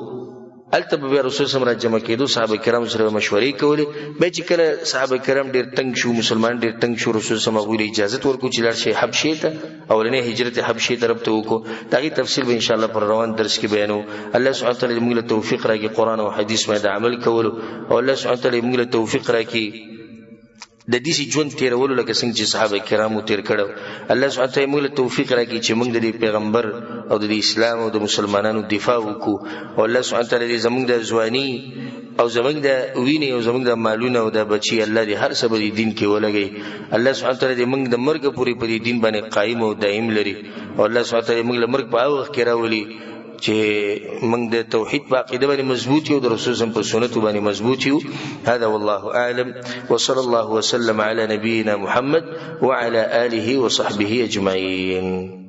هلته به بیا رسول الله را جمع کېدو، صحابه کرام سره به مشورې کولې. بیا چې کله صحابه کرام ډېر تنګ شو، مسلمان ډېر تنګ شو، رسول الله هغوی له اجازت ورکړو چې لاړ شئ حبشې ته. اولنی هجرت حبشې طرف ته وکړو. د هغې تفصیل به انشاءالله پر روان درس کې بیانو. الله سبحانه وتعالی موږ له توفیق راکړي قرآن او حدیث باندې عمل کولو، او الله سبحانه وتعالی موږ له توفیق راکړي د داسې ژوند تېرولو لکه څنګه چې صحابه کرامو تېر کړی. الله سبحانه وتعالی موږ له توفیق راکړي چې موږ د دې پیغمبر او د دې اسلام او د مسلمانانو دفاع وکړو. او الله سبحانه وتعالی دې زموږ د ځواني او زموږ د وینې او زموږ د مالونه او د بچي الله دې هر څه په دې دین کې ولګوي. الله سبحانه وتعالی دې موږ د مرګ پورې په دې دین باندې قایم او دایم لري. او الله سبحانه وتعالی موږ له مرګ په هغه وخت کې راولي چې موږ د توحید په عقیده باندې مضبوط یو، د رسول صلی په سنتو باندې مضبوط یو. هذا والله اعلم، وصلى الله وسلم على نبينا محمد وعلى آله وصحبه اجمعين.